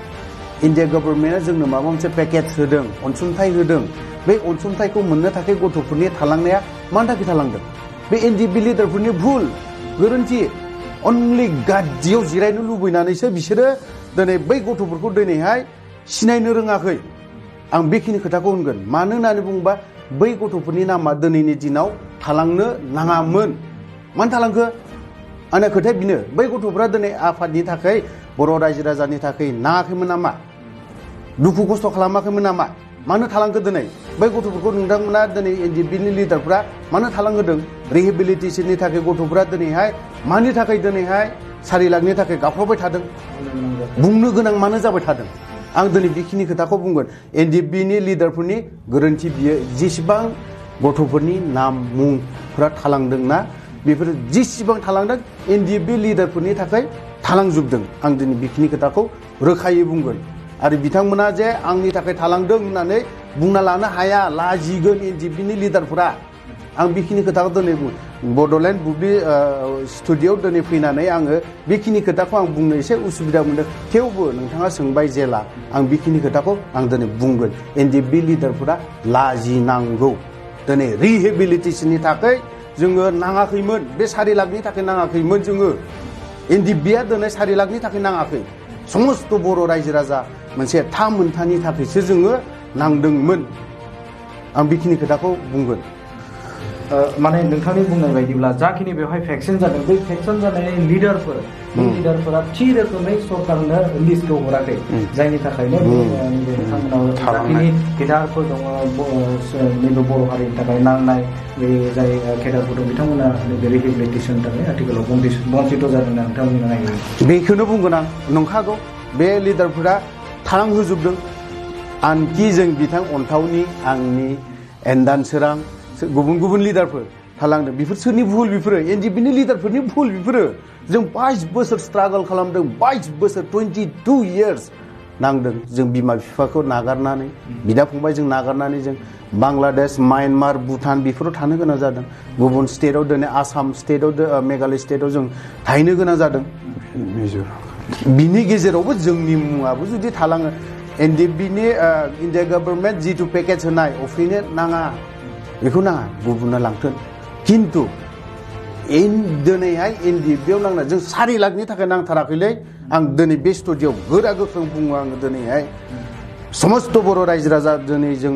इन्डिया गभर्नमेन्टआ जोंनो माबा मोनसे पेकेज होदों अनसुंथाइ होदों बे अनसुंथाइखौ मोननो थाखाय गथ'फोरनि थालांनाया मानि थाखाय थालांदों बे NDFB लिडारफोरनि भुल गोरोन्थि अनलि गादियाव जिरायनो लुबैनानैसो बिसोरो दिनै बै गथ'फोरखौ दिनैहाय सिनायनो रोङाखै आं बेखिनि खोथाखौ होनगोन मानो होननानै बुङोबा बै गथ'फोरनि नामा दिनैनि दिनाव थालांनो नाङामोन मानो थालांखो आंनि खोथाया बेनो बै गथ'फोरा दिनै आफादनि थाखाय बर' रायजो राजानि थाखाय नाङाखैमोन नामा दुखु खस्थ' खालामाखैमोन नामा मानो थालांखो दिनै बै गथ'फोरखौ नोंथांमोना दिनै NDFBनि लिडारफ्रा मानो थालांहोदों रिहेबिलिटेसननि थाखाय गथ'फोरा दिनैहाय मानि थाखाय दिनैहाय 4 लाखनि थाखाय गाबख्रावबाय थादों बुंनो गोनां मानो जाबाय थादों आं दिनै बेखिनि खोथाखौ बुंगोन NDFBनि लिडारफोरनि गोरोन्थि बियो जेसेबां गथ'फोरनि नाम मुंफोरा थालांदोंना बेफोर जेसेबां थालांदों NDFB लिडारफोरनि थाखाय थालांजोबदों आं दिनै बेखिनि खोथाखौ रोखायै बुंगोन आरो बिथांमोना जे आंनि थाखाय थालांदों होननानै बुंना लानो हाया लाजिगोन NDFBनि लिडारफोरा आं बेखिनि खोथाखौ दिनै बड'लेण्ड बुब्लि स्टुडिय'आव दिनै फैनानै आङो बेखिनि खोथाखौ आं बुंनो एसे उसुबिदा मोनदों थेवबो नोंथाङा सोंबाय जेला आं बेखिनि खोथाखौ आं दिनै बुंगोन NDFB लिडारफोरा लाजिनांगौ दिनै रिहेबिलिटेसननि थाखाय जोङो नाङाखैमोन बे 4 लाखनि थाखाय नाङाखैमोन जोङो NDFBआ दिनै 4 लाखनि थाखाय नाङाखै समस्त बर' रायजो राजा मोनसे मोनथानि थाखायसो जोङो नांदोंमोन आं बेखिनि खोथाखौ बुंगोन माने नोंथांनि बुंनाय बायदिब्ला जाखिनि बेवहाय भेक्सिन जादों बै भेक्सिन जानाय लिडारफोरा थि रोखोमै सरकारनो लिस्टखौ हराखै जायनि थाखायनो नोंथांमोनाव जाखिनि केडारफोर दङ नैबे बर' हारिनि थाखाय नांनाय बे जाय केडारफोर दं बिथांमोना नैबे रिहेबिलिटेसननि थाखाय आथिखालाव बन्सित जादों होनना नोंथाङा बुंनो नागिरो बेखौनो बुंगोन आं नंखागौ बे लिडारफोरा थालांहोजोबदों आनखि जों बिथां अन्थावनि आंनि एन्दान सोरां गुबुन गुबुन लिडारफोर थालांदों बेफोर सोरनि भुल बेफोरो एनडिएफबिनि लिडारफोरनि भुल बेफोरो जों 22 बोसोर स्ट्रागल खालामदों 22 बोसोर 22 years नांदों जों बिमा बिफाखौ नागारनानै बिदा फंबाय जों नागारनानै जों बांलादेश म्यानमार भुटान बेफोराव थानो गोनां जादों गुबुन स्टेटआव दिनै आसाम स्टेटआव मेघालय स्टेटआव जों थाहैनो गोनां जादों बिनि गेजेरावबो जोंनि मुङाबो जुदि थालाङो एनडिएफबिनि इन्डिया गभर्नमेन्ट जिथु पेकेज होनाय अफ्रिनो नाङा बेखौ नाङा गुबुना लांथों किन्तु दिनैहाय एनडिएफबियाव नांना जों 4 लाखनि थाखाय नांथाराखैलै आं दिनै बे स्टुडिय'आव गोरा गोख्रों बुङो आङो दिनैहाय समस्त बर' रायजो राजा दिनै जों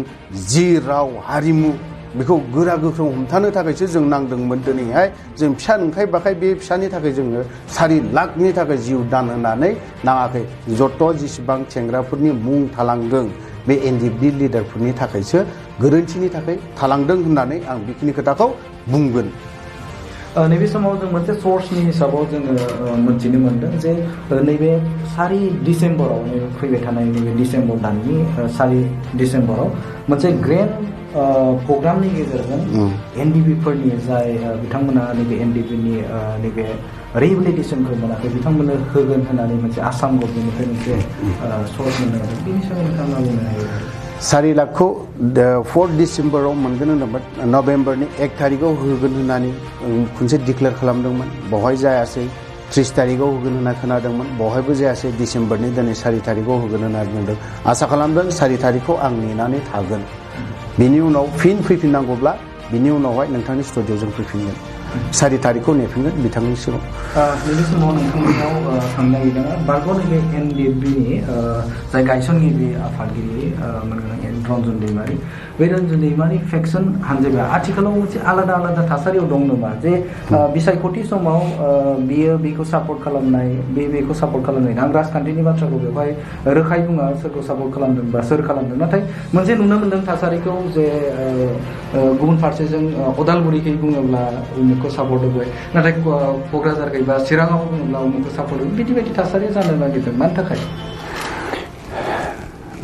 जि राव हारिमु बेखौ गोरा गोख्रों हमथानो थाखायसो जों नांदोंमोन दिनैहाय जों फिसा नंखाय बाखाय बे फिसानि थाखाय जोङो 4 लाखनि थाखाय जिउ दान होनानै नाङाखै जत' जेसेबां सेंग्राफोरनि मुं थालांदों बे एनडिएफबि लिडारफोरनि थाखायसो गोरोन्थिनि थाखाय थालांदों होननानै आं बेखिनि खोथाखौ बुंगोन नैबे समाव जों मोनसे सर्सनि हिसाबाव जोङो मोनथिनो मोनदों जे नैबे 4 डिसेम्बराव फैबाय थानाय नैबे डिसेम्बर दाननि 4 डिसेम्बराव मोनसे ग्रेन्ड प्रग्रामनि गेजेरजों एनडिएफबिफोरनि जाय बिथांमोना नैबे एनडिएफबिनि नैबे रिहेबिलिटेसनखौ मोनाखै बिथांमोननो होगोन होननानै मोनसे आसाम गभर्नमेन्टनिफ्राय मोनसे सर्स मोनदों बेनि सायाव नोंथाङा बुंनो हायो 4 लाखखौ 4 डिसेम्बराव मोनगोन होनदोंमोन नभेम्बरनि 1 तारिखआव होगोन होननानै खनसे डिक्लेयार खालामदोंमोन बेवहाय जायासै 30 तारिखआव होगोन होनना खोनादोंमोन बेवहायबो जायासै डिसेम्बरनि दिनै 4 तारिखआव होगोन होनना बुंदों आसा खालामदों 4 तारिखआव आं नेनानै थागोन बिनि उनाव फिन फैफिननांगौब्ला बिनि उनावहाय नोंथांनि स्टुडिय'आव जों फैफिनगोन 4 तारिखखौ नेफिनगोन बिथांनि सिगाङाव नैबे समाव नोंथांमोनाव थांनो नागिरदों बारग' नैबे एनडिएफबिनि जाय गायसनगिरि आफादगिरि रन्जन दैमारि बे रन्जन दैमारि फेक्सन हानजाया आथिखालाव मोनसे आलादा आलादा थासारियाव दं नामा जे बिसायख'थि समाव बियो बेखौ सापर्ट खालामनाय बेखौ सापर्ट खालामनाय आं राजखान्थिनि बाथ्राखौ बेवहाय रोखायै बुङा सोरखौ सापर्ट खालामदों बा सोर खालामदों नाथाय मोनसे नुनो मोनदों थासारिखौ जे गुबुन फारसेजों उदालगुरिखै बुङोब्ला उमुखखौ सापर्ट होबाय नाथाय क'क्राझारखै बा चिराङाव बुङोब्ला उमुखखौ सापर्ट होबाय बिदि थासारिया जानो नागिरदों मानि थाखाय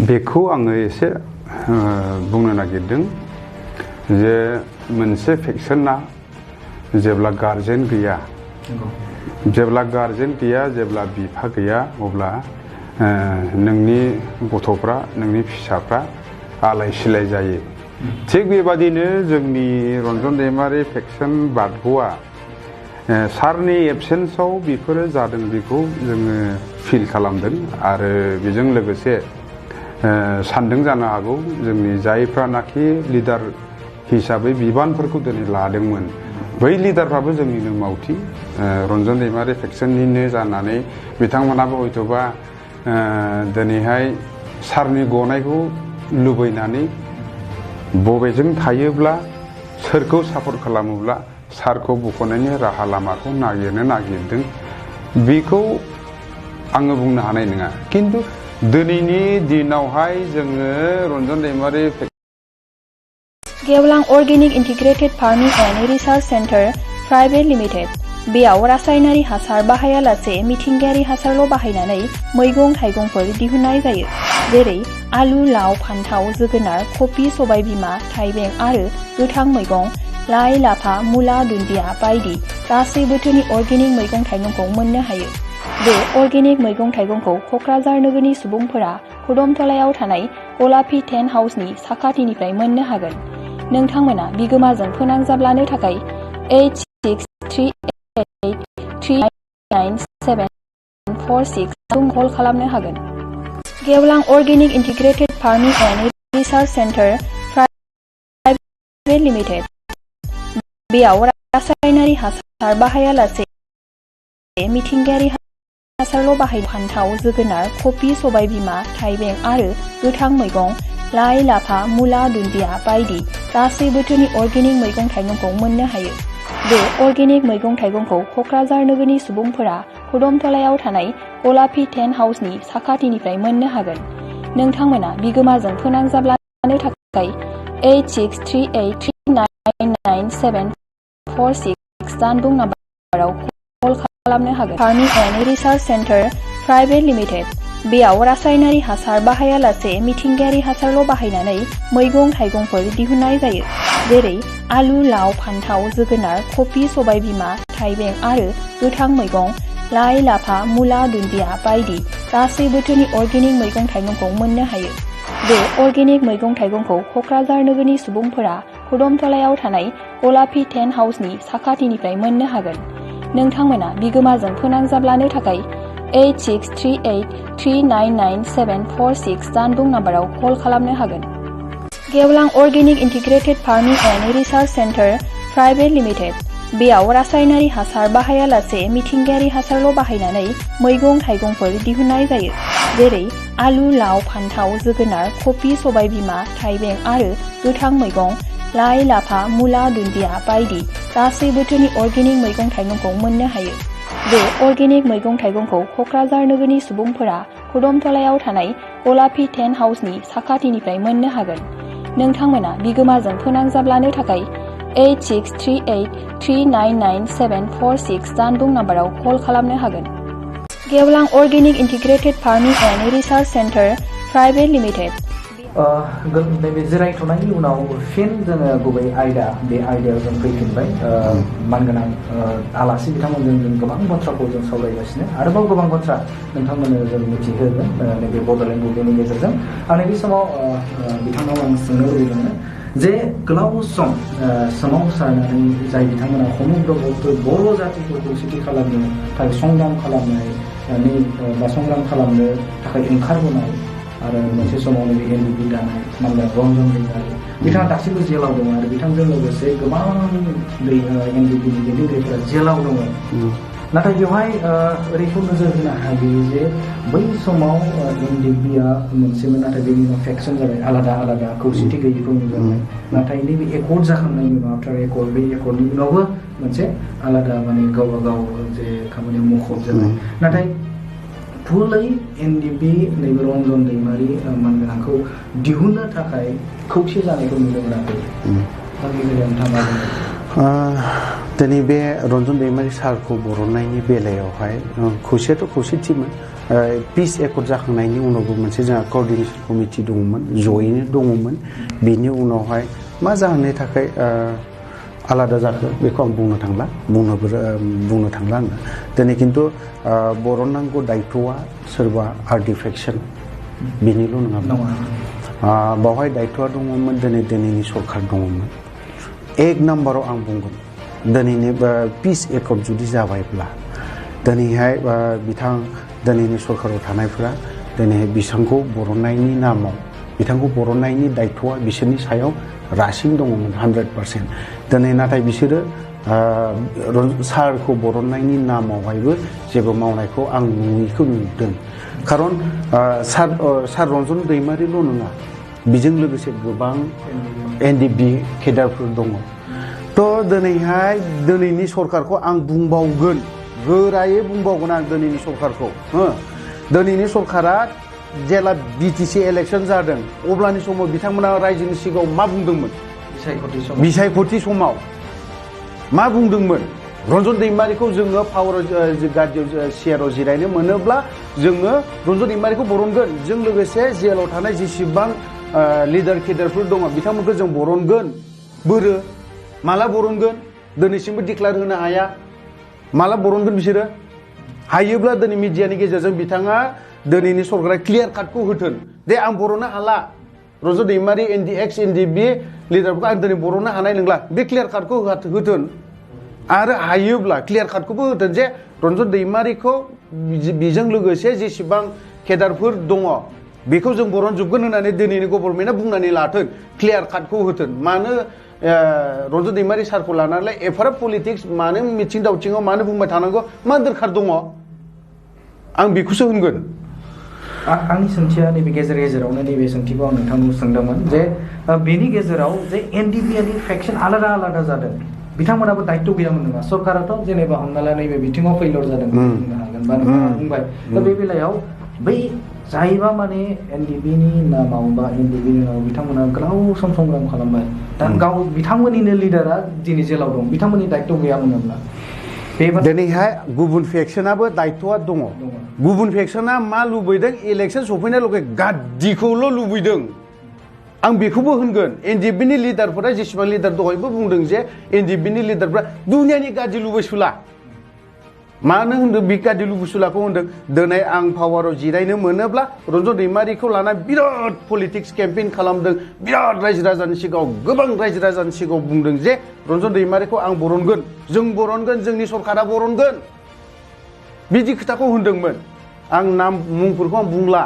बेखौ आङो एसे बुंनो नागिरदों जे मोनसे फेक्सना जेब्ला गार्जेन गैया जेब्ला बिफा गैया अब्ला नोंनि गथ'फ्रा नोंनि फिसाफ्रा आलाय सिलाय जायो थिग बेबादिनो जोंनि रन्जन दैमारि फेक्सन बारग'आ सारनि एबसेन्सआव बेफोरो जादों बेखौ जोङो फिल खालामदों आरो बेजों लोगोसे सानदों जानो हागौ जोंनि जायफ्रानाखि लिडार हिसाबै बिबानफोरखौ दिनै लादोंमोन बै लिडारफ्राबो जोंनिनो मावथि रन्जन दैमारि फेक्सननिनो जानानै बिथांमोनाबो हयथ'बा दिनैहाय सारनि गनायखौ लुबैनानै बबेजों थायोब्ला सोरखौ सापर्ट खालामोब्ला सारखौ बख'नायनि राहा लामाखौ नागिरदों बेखौ आङो बुंनो हानाय नङा खिन्थु दिनैनि दिनावहाय जोङो रन्जन दैमारि गेवलां organic integrated farming and research centre private limited बेयाव रासायनारि हासार बाहायालासे मिथिंगायारि हासारल' बाहायनानै मैगं थाइगंफोर दिहुननाय जायो जेरै आलु लाव फान्थाव जोगोनार कफि सबायबिमा थाइबें आरो गोथां मैगं लाइ लाफा मुला दुन्दिया बायदि गासै बोथोरनि अर्गेनिक मैगं थाइगंखौ मोननो हायो बे अर्गेनिक मैगं थाइगंखौ क'क्राझार नोगोरनि सुबुंफोरा खुदमतलायाव थानाय गलापी टेन्ट हाउसनि साखाथिनिफ्राय मोननो हागोन नोंथांमोना बिगोमाजों फोनांजाबलानो थाखाय 8638399746 कल खालामनो हागोन गेवलां organic integrated farming and research centre private limited बेयाव रासायनारि हासार बाहायालासे मिथिंगायारि हासारल' बाहायो फान्थाव जोगोनार कफि सबायबिमा थाइबें आरो गोथां मैगं लाइ लाफा मुला दुन्दिया बायदि गासै बोथोरनि अर्गेनिक मैगं थाइगंखौ मोननो हायो बे अर्गेनिक मैगं थाइगंखौ क'क्राझार नोगोरनि सुबुंफोरा खुदमतलायाव थानाय गलापी टेन्ट हाउसनि साखाथिनिफ्राय मोननो हागोन नोंथांमोना बिगोमाजों फोनांजाबलानो थाखाय 8638399746 जानबुं नाम्बाराव कल खालामनो हागोन farming and research centre private limited बेयाव रासायनारि हासार बाहायालासे मिथिंगायारि हासारल' बाहायनानै मैगं थाइगंफोर दिहुननाय जायो जेरै आलु लाव फान्थाव जोगोनार कफि सबायबिमा थाइबें आरो गोथां मैगं लाइ लाफा मुला दुन्दिया बायदि गासै बोथोरनि अर्गेनिक मैगं थाइगंखौ मोननो हायो। बे अर्गेनिक मैगं थाइगंखौ क'क्राझार नोगोरनि सुबुंफोरा खुदमतलायाव थानाय गलापी टेन्ट हाउसनि साखाथिनिफ्राय मोननो हागोन। नोंथांमोना बिगोमाजों फोनांजाब लानो थाखाय 8638399746 जानबुं नाम्बाराव कल खालामनो हागोन। गेवलां organic integrated farming and research centre private limited बेयाव रासायनारि हासार बाहायालासे मिथिंगायारि हासारल' बाहायनानै मैगं थाइगंफोर दिहुननाय जायो जेरै आलु लाव फान्थाव जोगोनार कफि सबायबिमा थाइबें आरो गोथां मैगं लाइ लाफा मुला दुन्दिया बायदि गासै बोथोरनि अर्गेनिक मैगं थाइगंखौ मोननो हायो। बे अर्गेनिक मैगं थाइगंखौ क'क्राझार नोगोरनि सुबुंफोरा खुदमतलायाव थानाय गलापी टेन्ट हाउसनि साखाथिनिफ्राय मोननो हागोन। नोंथांमोना बिगोमाजों फोनांजाब लानो थाखाय 8638399746 जानबुं नाम्बाराव कल खालामनो हागोन। गेवलां organic integrated farming and research centre private limited नैबे जिरायथ'नायनि उनाव फिन जोङो गुबै आयदा बे आयदायाव जों फैफिनबाय मानगोनां आलासि बिथांमोनजों जों गोबां बाथ्राखौ जों सावरायगासिनो आरोबाव गोबां बाथ्रा नोंथांमोननो जों मिथिहोगोन नैबे बड'लेण्ड बुब्लिनि गेजेरजों आं नैबे समाव बिथांनाव आं सोंनो लुबैदों जे गोलाव सम सोमावसारनानै जाय बिथांमोना समग्र बर' जातिखौ खौसेथि खालामनो थाखाय संग्राम खालामनो थाखाय ओंखारबोनाय आरो मोनसे समाव नैबे NDFB दानाय मानगोनां रन्जन दैमारि बिथाङा दासिमबो जेलाव दङ आरो बिथांजों लोगोसे गोबां NDFB नि दैदेनगिरिफोरा जेलाव दङ। नाथाय बेवहाय ओरैखौ नोजोर होनो हायो जे बै समाव NDFBआ मोनसेमोन नाथाय बेनि उनाव फेक्सन जाबाय आलादा आलादा खौसेथि गैयैखौ नुजाबाय नाथाय नैबे एकर्ड जाखांनायनि उनाव आफ्टार एकर्ड बे एकर्डनि उनावबो मोनसे आलादा माने गावबा गाव जे खामानियाव मुखुब जाबाय नाथाय फुलै NDFB नैबे रन्जन दैमारि मानगोनांखौ दिहुननो थाखाय खौसे जानायखौ नुनो मोनाखै। दिनै बे रन्जन दैमारि सारखौ बरननायनि बेलायावहाय खौसेयाथ' खौसेथिमोन पिस एकर्ड जाखांनायनि उनावबो मोनसे जोंहा क'अर्डिनेसन कमिटि दङमोन जयैनो दङमोन बेनि उनावहाय मा जाहोननि थाखाय आलादा जाखो बेखौ आं बुंनो थांला आङो दिनै खिन्थु बरननांगौ दायथ'आ सोरबा आर्टिफेक्सन बेनिल' नङामोन बावहाय दायथ'आ दङमोन दिनैनि सरकार दङमोन। एक नाम्बाराव आं बुंगोन दिनैनि पिस एकर्ड जुदि जाबायब्ला दिनैहाय दिनैनि सरकाराव थानायफोरा दिनैहाय बिथांखौ बरननायनि दायथ'आ बिसोरनि सायाव रासिन दङमोन 100%। दिनै नाथाय बिसोरो सारखौ बरननायनि नामावहायबो जेबो मावनायखौ आं नुयैखौ नुदों खारन सार रन्जन दैमारिल' नङा बेजों लोगोसे गोबां NDFB केडारफोर दङ। थ' दिनैहाय दिनैनि सरकारखौ आं बुंबावगोन गोरायै बुंबावगोन आं दिनैनि सरकारखौ दिनैनि सरकारा जेला BTC इलेक्सन जादों अब्लानि समाव बिथांमोना रायजोनि सिगाङाव मा बुंदोंमोन बिसायख'थि समाव मा बुंदोंमोन रन्जन दैमारिखौ जोङो पावार गादियाव सियाराव जिरायनो मोनोब्ला जोङो रन्जन दैमारिखौ बरनगोन जों लोगोसे जेलाव थानाय जेसेबां लिडार केडारफोर दङ बिथांमोनखौ जों बरनगोन माला बरनगोन दिनैसिमबो डिक्लेयार होनो हाया माला बरनगोन बिसोरो हायोब्ला दिनै मिडियानि गेजेरजों बिथाङा दिनैनि सरकारा क्लियार काटखौ होथोन दे आं बरननो हाला रन्जन दैमारि NDFB लिडारफोरखौ आं दिनै बरननो हानाय नंला बे क्लियार काटखौ होथोन आरो हायोब्ला क्लियार काटखौबो होथोन जे रन्जन दैमारिखौ बेजों लोगोसे जेसेबां केडारफोर दङ बेखौ जों बरनजोबगोन होननानै दिनैनि गभर्नमेन्टआ बुंनानै लाथों क्लियार काटखौ होथोन मानो रन्जन दैमारि सारखौ लानानै एफाराब पलिटिक्स मानो मिथिं दावथिङाव मानो बुंबाय थानांगौ मा दरखार दङ आं बेखौसो होनगोन। आंनि सोंथिया नैबे गेजेरावनो नैबे सोंथिखौ आं नोंथांनाव सोंदोंमोन जे बेनि गेजेराव जे NDFB फेक्सन आलादा जादों बिथांमोनाबो दायित्व गैयामोन नामा सरकाराथ' जेनेबा हमना ला नैबे बिथिङाव फेइलियर जादों बुंनो हागोन बा नोंथाङा बुंबाय दा बे बेलायाव बै जायबा माने NDFBनि नामाव बा NDFBनि नामाव बिथांमोना गोलाव सम संग्राम खालामबाय दा बिथांमोननिनो लिडारा दिनै जेलाव दं बिथांमोननि दायित्व गैयामोन नामा दिनैहाय गुबुन फेक्सनाबो दायथ'आ दङ गुबुन फेक्सना मा लुबैदों इलेक्सन सफैनाय लगे गाद्दिखौल' लुबैदों आं बेखौबो होनगोन एनडिएफबिनि लिडारफोरा जेसेबां लिडार दहायबो बुंदों जे एनडिएफबिनि लिडारफोरा दुनियानि गाद्दि लुबैसुला मानो होनदों बे गाद्दि लुबैसुलाखौ होनदों दिनै आं पावाराव जिरायनो मोनोब्ला रन्जन दैमारिखौ लाना बिराद पलिटिक्स केम्पेइन खालामदों बिराद रायजो राजानि सिगाङाव गोबां रायजो राजानि सिगाङाव बुंदों जे रन्जन दैमारिखौ आं बरनगोन जों बरनगोन जोंनि सरकारा बरनगोन बिदि खोथाखौ होनदोंमोन आं नाम मुंफोरखौ आं बुंला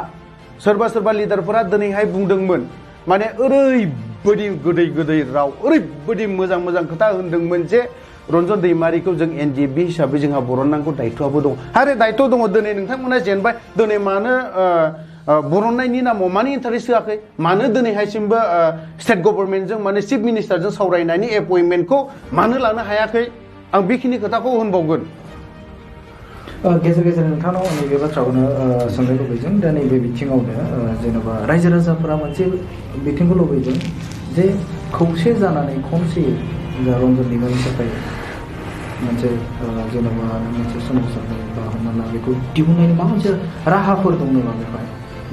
सोरबा सोरबा लिडारफोरा दिनैहाय बुंदोंमोन माने ओरैबायदि गोदै गोदै राव ओरैबायदि मोजां मोजां खोथा होनदोंमोन जे रन्जन दैमारिखौ जों एनडिएफबि हिसाबै जोंहा बरननांगौ दायथ'आबो दं आरो दायथ' दङ दिनै नोंथांमोना जेनबाय दिनै मानो बरननायनि नामाव मानो इन्टारेस्ट होआखै मानो दिनैहायसिमबो स्टेट गभर्नमेन्टजों माने चिफ मिनिस्टारजों सावरायनायनि एपइन्टमेन्टखौ मानो लानो हायाखै आं बेखिनि खोथाखौ होनबावगोन गेजेर गेजेर नोंथांनाव नैबे बाथ्राखौनो सोंनो लुबैदों दा नैबे बिथिङावनो जेन'बा रायजो राजाफोरा मोनसे बिथिंखौ लुबैदों जे खौसे जानानै खनसेयै रन्जन दैमारिनि थाखाय मोनसे जेन'बा मोनसे सोमावसारनाय बा हमना ला बेखौ दिहुननायनि माबा मोनसे राहाफोर दं नामा बेवहाय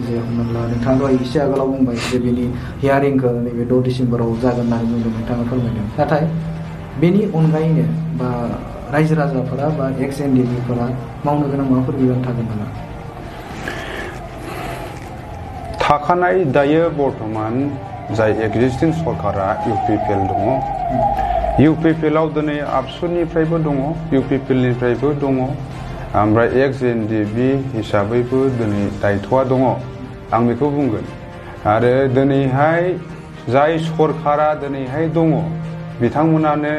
जे हमना ला नोंथाङा दहाय एसे आगोलाव बुंबाय जे बेनि हियारिंखौ नैबे 6 डिसेम्बराव जागोन होननानै बुंदों नोंथाङा फोरमायदों नाथाय बेनि अनगायैनो बा रायजो राजाफोरा बा एक्स एनडिएफबिफोरा मावनो गोनां माबाफोर बिबान थागोन नामा थाखानाय दायो बर्थमान जाय एक्जिस्टिं सरकारा इउपिपिएल दङ इउपिपिएलआव दिनै आबसुनिफ्रायबो दङ इउपिपिएलनिफ्रायबो दङ ओमफ्राय एक्स एनडिएफबि हिसाबैबो दिनै दायथ'आ दङ आं बेखौ बुंगोन आरो दिनैहाय जाय सरकारा दिनैहाय दङ बिथांमोनानो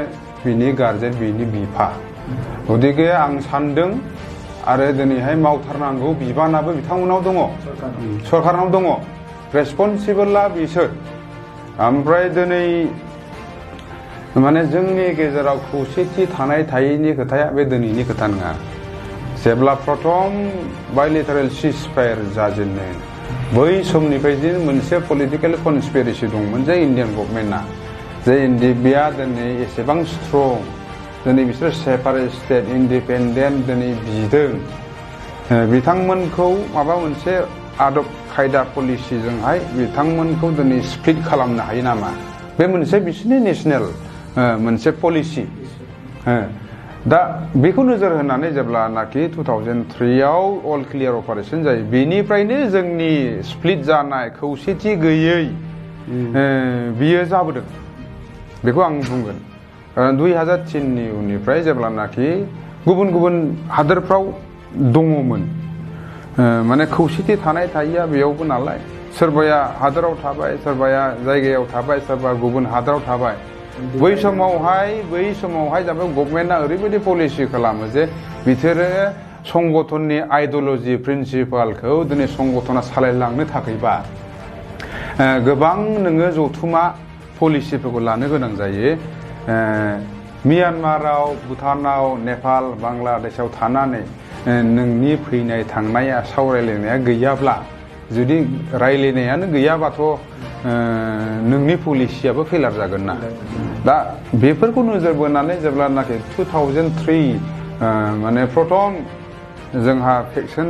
बिनि गार्जेन बिनि बिफा गतिके आं सानदों आरो दिनैहाय मावथारनांगौ बिबानाबो बिथांमोनाव दङ सरकारनाव दङ रेसपन्सिबोला बिसोर ओमफ्राय दिनै माने जोंनि गेजेराव खौसेथि थानाय थायैनि खोथाया बे दिनैनि खोथा नङा जेब्ला प्रथम बायलेटारेल सिजफायार जाजेनो बै समनिफ्राय जे मोनसे पलिटिकेल कनस्पिरेसि दंमोन जे इन्डियान गभर्नमेन्टआ जे एनडिएफबिआ दिनै एसेबां स्ट्रं दिनै बिसोर सेपारेट स्टेट इन्डिपेन्डेन्ट दिनै बिदों बिथांमोनखौ माबा मोनसे आदब खायदा पलिसिजोंहाय बिथांमोनखौ दिनै स्प्लिट खालामनो हायो नामा बे मोनसे बिसोरनि नेसनेल मोनसे पलिसि दा बेखौ नोजोर होनानै जेब्लानाखि 2003आव अल क्लियार अपारेशन जायो बेनिफ्रायनो जोंनि स्प्लिट जानाय खौसेथि गैयै बियो जाबोदों बेखौ आं बुंगोन 2003नि उननिफ्राय जेब्लानाखि गुबुन गुबुन हादोरफ्राव दङमोन माने खौसेथि थानाय थायैया बेयावबो नालाय सोरबाया हादोराव थाबाय सोरबाया जायगायाव थाबाय सोरबा गुबुन हादोराव थाबाय बै समावहाय जाबाय गभर्नमेन्टआ ओरैबायदि पलिसि खालामो जे बिसोरो संगठननि आइडिय'लजि प्रिन्सिपालखौ दिनै संगठना सालायलांनो थाखायबा गोबां नोङो जथुमा पलिसिफोरखौ लानो गोनां जायो म्यानमाराव भुटानाव नेपाल बांलादेशआव थानानै नोंनि फैनाय थांनाया सावरायलायनाया गैयाब्ला जुदि रायलायनायानो गैयाबाथ' नोंनि पलिसियाबो फेलार जागोन ना दा बेफोरखौ नोजोर बोनानै जेब्लानाखि 2003 माने प्रथम जोंहा फेक्सन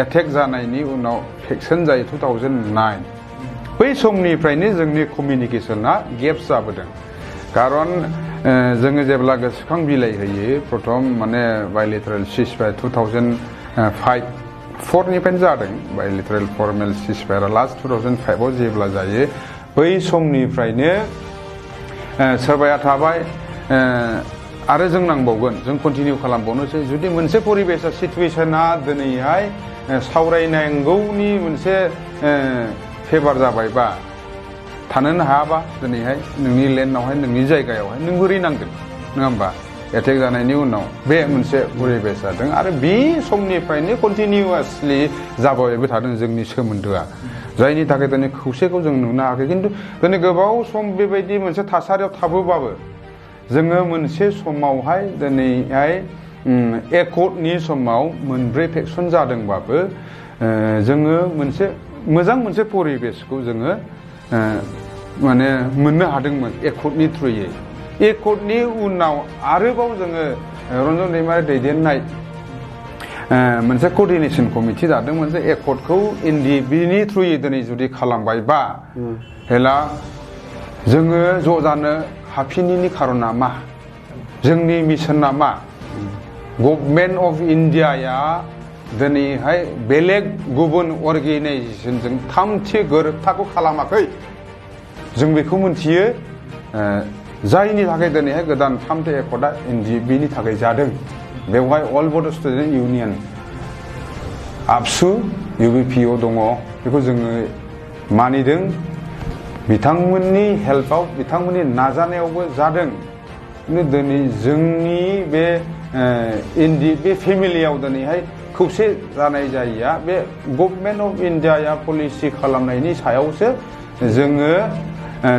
एटेक जानायनि उनाव फेक्सन जायो 2009 बै समनिफ्रायनो जोंनि कमिउनिकेशना गेप्स जाबोदों खारन जोङो जेब्ला गोसोखां बिलाइ होयो प्रथम माने बायलेटारेल सिजफायार 2004निफ्रायनो जादों बायलेटारेल फर्मेल सिजफायारा लास्ट 2005आव जेब्ला जायो बै समनिफ्रायनो सोरबाया थाबाय आरो जों नांबावगोन जों कन्टिनिउ खालामबावनोसै जुदि मोनसे परिबेसा सिटुएसना दिनैहाय सावरायनांगौनि मोनसे फेभार जाबायबा थानोनो हायाबा दिनैहाय नोंनि लेन्डआवहाय नोंनि जायगायावहाय नों बोरै नांगोन नङा होमबा एटेक जानायनि उनाव बे मोनसे परिबेस जादों आरो बे समनिफ्रायनो कन्टिनिउवासलि जाबायबो थादों जोंनि सोमोन्दोआ जायनि थाखाय दिनै खौसेखौ जों नुनो हायाखै खिन्थु दिनै गोबाव सम बेबायदि मोनसे थासारियाव थाबोबाबो जोङो मोनसे समावहाय दिनैहाय एकर्डनि समाव मोनब्रै फेक्सन जादोंबाबो जोङो मोजां मोनसे परिबेसखौ जोङो माने मोननो हादोंमोन एकर्डनि थ्रुयै एकर्डनि उनाव आरोबाव जोङो रन्जन दैमारि दैदेननाय मोनसे कोअर्डिनेशन कमिटि जादों मोनसे एकर्डखौ NDFBनि थ्रुयै दिनै जुदि खालामबायबा हेला जोङो ज' जानो हाफिनिनि खारना मा जोंनि मिशना मा गभर्नमेन्ट अफ इन्डियाया दिनैहाय बेलेग गुबुन अर्गेनाइजेसनजों थामथि गोरोबथाखौ खालामाखै जों बेखौ मिथियो जायनि थाखाय दिनैहाय गोदान थामथि एकर्डआ NDFBनि थाखाय जादों बेवहाय अल बड' स्टुडेन्ट इउनियन आबसु UBPO दङ बेखौ जोङो मानिदों बिथांमोननि हेल्पआव बिथांमोननि नाजानायावबो जादों दिनै जोंनि बे NDFB फेमिलियाव दिनैहाय खौसे जानाय जायैया बे गभर्नमेन्ट अफ इन्डियाया पलिसि खालामनायनि सायावसो जोङो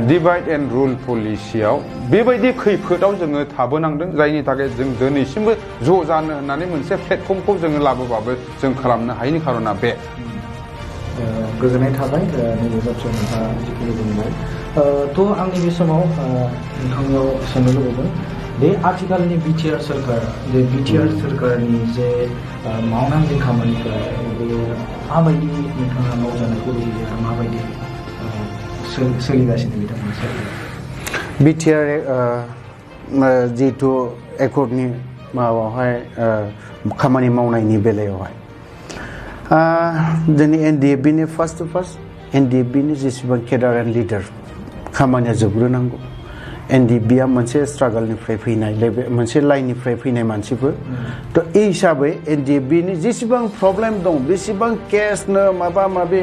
डिभाइड एन्ड रुल पलिसियाव बेबायदि खैफोदाव जोङो थाबोनांदों जायनि थाखाय जों दिनैसिमबो ज' जानो होननानै मोनसे प्लेटफर्मखौ जोङो लाबोबाबो जों खालामनो हायैनि खारना बे गोजोननाय थाबाय नैबे बाथ्रायाव नोंथाङा जिखिनि बुंबाय थ' आंनि बे समाव नोंथांनियाव सोंनो लुबैदों बे आथिखालनि BTR सोरखार जे BTR सोरखारनि जे मावनांगौ खामानिफोरा बेयो माबायदि नोंथाङा मावजानायखौ लुबैयो आरो माबायदि सोलिगासिनो बिथांमोननि सोरखारा BTR जिहेथु एकर्डनि माबायावहाय खामानि मावनायनि बेलायावहाय जोंनि NDFBनि फार्स्ट NDFBनि जेसेबां केडार एन्ड लिडार खामानिया जोबग्रोनांगौ NDFBआ मोनसे स्ट्रागलनिफ्राय फैनाय मोनसे लाइननिफ्राय फैनाय मानसिफोर थ' बे हिसाबै NDFBनि जेसेबां प्रब्लेम दं बेसेबां केसनो माबा माबि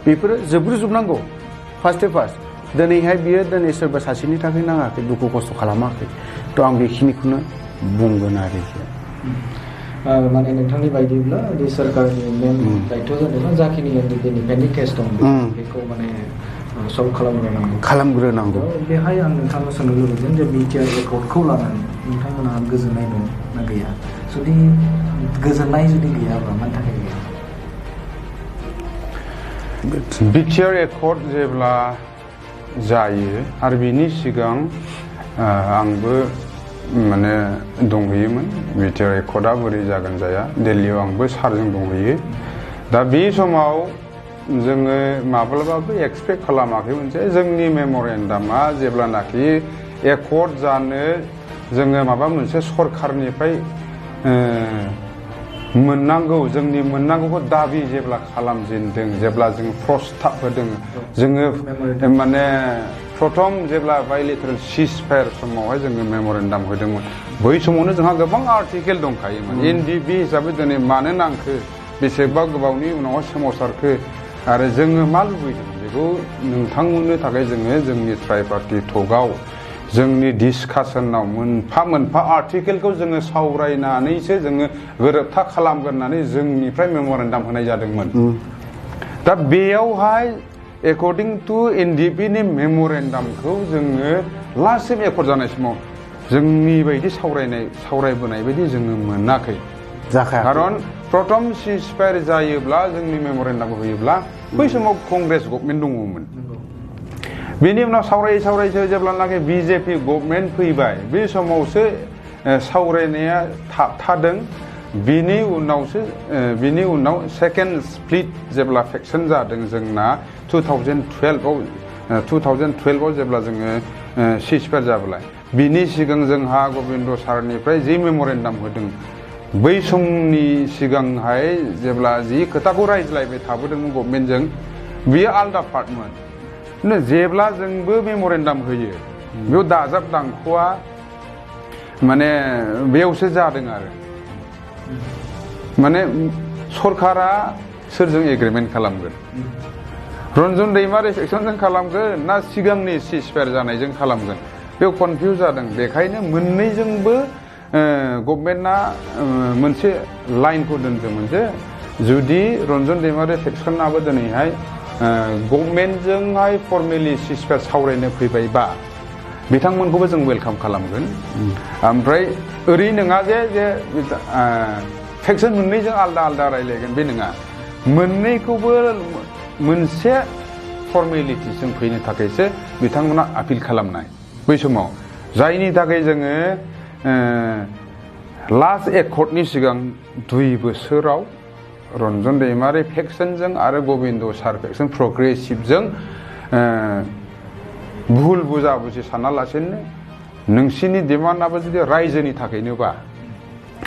बेफोरो जोबग्रोजोबनांगौ फार्स्ट दिनैहाय बियो दिनै सोरबा सासेनि थाखाय नाङाखै दुखु खस्थ' खालामाखै थ' आं बेखिनिखौनो बुंगोन आरोखि माने नोंथांनि बायदिब्ला बे सोरखारनि मेन दायथ' जादों जाखिनि NDFBनि केस दं बेखौ माने सल्भ खालामग्रोनांगौ बेहाय आं नोंथांनाव सोंनो लुबैदों जे BTR एकर्डखौ लानानै नोंथांमोनहा गोजोननाय दं ना गैया जुदि गोजोननाय गैयाब्ला मानि थाखाय गैया BTR एकर्ड जेब्ला जायो आरो बिनि सिगां आंबो माने दंहैयोमोन BTR एकर्डआ बोरै जागोन जाया दिल्लीयाव आंबो सारजों दंहैयो दा बे समाव जोङो माब्लाबाबो एक्सपेक्ट खालामाखैमोन जे जोंनि मेमरेन्डामा जेब्लानाखि एकर्ड जानो जोङो माबा मोनसे सरखारनिफ्राय मोननांगौ जोंनि मोननांगौखौ दाबि जेब्ला खालामजेनदों जेब्ला जों प्रस्ताब होदों जोङो माने प्रथम जेब्ला बायलेटारेल सिजफायार समावहाय जोङो मेमरेन्डाम होदोंमोन बै समावनो जोंहा गोबां आर्टिकेल दंखायोमोन NDFB हिसाबै दिनै मानो नांखो बेसेबा गोबावनि उनावहाय सोमावसारखो आरो जोङो मा लुबैदों बेखौ नोंथांमोननो थाखाय जोङो जोंनि ट्राइपार्टि टकआव जोंनि डिसकासनाव मोनफा आर्टिकेलखौ जोङो सावरायनानैसो जोङो गोरोबथा खालामगोन होननानै जोंनिफ्राय मेमरेन्डाम होनाय जादोंमोन दा बेयावहाय एकर्डिं टु NDFBनि मेमरेन्डामखौ जोङो लास्टसिम एकर्ड जानाय समाव जोंनि बायदि सावरायबोनाय बायदि जोङो मोनाखै खारन प्रथम सिजफायार जायोब्ला जोंनि मेमरेन्डामखौ होयोब्ला बै समाव कंग्रेस गभर्नमेन्ट दङमोन बेनि उनाव सावरायै जेब्लानाखि BJP गभर्नमेन्ट फैबाय बे समावसो सावरायनाया थाबथादों बिनि उनाव सेकेन्ड स्प्लिट जेब्ला फेक्सन जादों जोंना 2012आव जेब्ला जोङो सिजफायार जाब्लाय बिनि सिगां जोंहा गबिन्द सारनिफ्राय जि मेमरेन्डाम होदों बै समनि सिगांहाय जेब्ला जि खोथाखौ रायज्लायबाय थाबोदोंमोन गभर्नमेन्टजों बियो आलदा पार्टमोन जेब्ला जोंबो मेमरेन्डाम होयो बेयाव दाजाब दानख'आ माने बेयावसो जादों आरो माने सरकारा सोरजों एग्रिमेन्ट खालामगोन रन्जन दैमारि सेक्सनजों खालामगोन ना सिगांनि सिजफायार जानायजों खालामगोन बेयाव कनफिउज जादों बेखायनो मोननैजोंबो गभर्नमेन्टआ मोनसे लाइनखौ दोनदोंमोन जे जुदि रन्जन दैमारि सेक्सनाबो दिनैहाय गभर्नमेन्टजोंहाय फर्मेलि सिजफायार सावरायनो फैबायबा बिथांमोनखौबो जों वेलकाम खालामगोन ओमफ्राय ओरै नङा जे सेक्सन मोननैजों आलदा रायलायगोन बे नङा मोननैखौबो मोनसे फर्मेलिटिजों फैनो थाखायसो बिथांमोना आपिल खालामनाय बै समाव जायनि थाखाय जोङो लास्ट एकर्डनि सिगां 2 बोसोराव रन्जन दैमारि फेक्सनजों आरो गबिन्द सार फेक्सन प्रग्रेसिभजों भुल बुजा-बुजि सानालासेनो नोंसिनि डिमान्डआबो जुदि रायजोनि थाखायनोबा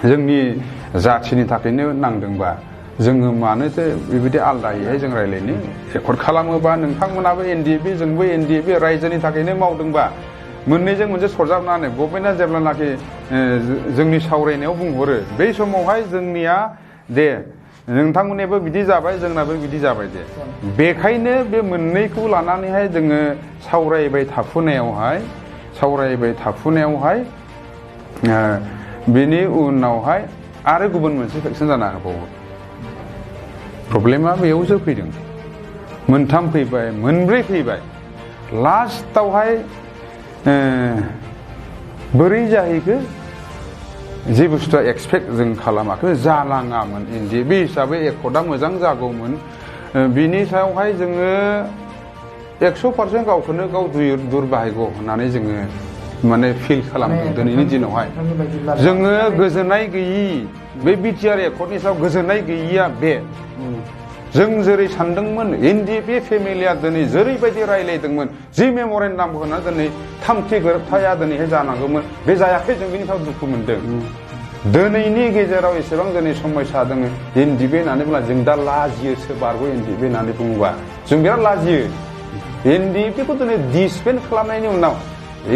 जोंनि जाथिनि थाखायनो नांदोंबा जोङो मानोथो बेबायदि आलदायै जों रायलायनो एकर्ड खालामोबा नोंथांमोनाबो एनडिएफबि जोंबो एनडिएफबि रायजोनि थाखायनो मावदोंबा मोननैजों मोनसे सरजाबनानै गभर्नमेन्टआ जेब्लानाखि जोंनि सावरायनायाव बुंहरो बै समावहाय जोंनिया दे नोंथांमोननियाबो बिदि जाबाय जोंनाबो बिदि जाबाय दे बेखायनो बे मोननैखौ लानानैहाय जोङो सावरायबाय थाफुनायावहाय बेनि उनावहाय आरो गुबुन मोनसे फेक्सन जाना होबावो प्रब्लेमा बेयावसो फैदों 3 फैबाय 4 फैबाय लास्टआवहाय बोरै जाहैखो जे बुस्थुआ एक्सपेक्ट जों खालामाखै जालाङामोन एनडिएफबि हिसाबै एकर्डआ मोजां जागौमोन बिनि सायावहाय जोङो 100% गावखौनो गाव दुरबाहायगौ होननानै जोङो माने फिल खालामदों दिनैनि दिनावहाय जोङो गोजोननाय गैयि बे बिटिआर एकर्डनि सायाव गोजोननाय गैयिया बे जों जेरै सानदोंमोन एनडिएफबि फेमिलिया दिनै जेरैबायदि रायलायदोंमोन जि मेमरेन्डाम होना दिनै थामथि गोरोबथाया दिनैहाय जानांगौमोन बे जायाखै जों बेनि सायाव दुखु मोनदों दिनैनि गेजेराव एसेबां दिनै समस्या दङ एनडिएफबि होननानै बुङोब्ला जों दा लाजियोसो बारग' एनडिएफबि होननानै बुङोबा जों बिराद लाजियो एनडिएफबिखौ दिनै डिसपेन्ड खालामनायनि उनाव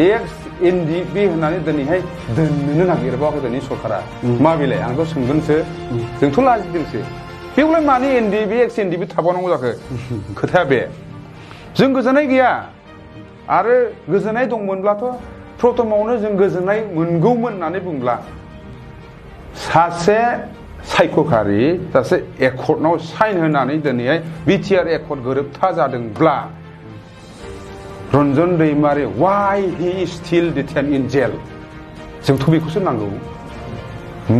एक्स एनडिएफबि होननानै दिनैहाय दोननोनो नागिरबावाखै दिनै सरकारा मा बेलाय आंथ' सोंगोनसो जोंथ' लाजिदोंसो बेवलाय मानि एनडिएफबि एक्स एनडिएफबि थाबावनांगौ जाखो खोथाया बे जों गोजोननाय गैया आरो गोजोननाय दंमोनब्लाथ' प्रथमावनो जों गोजोननाय मोनगौमोन होननानै बुंब्ला सासे सायख'खारि सासे एकर्डनाव साइन होनानै दिनैहाय बिटिआर एकर्ड गोरोबथा जादोंब्ला रन्जन दैमारि Y he is steel detain in jail जोंथ' बेखौसो नांगौ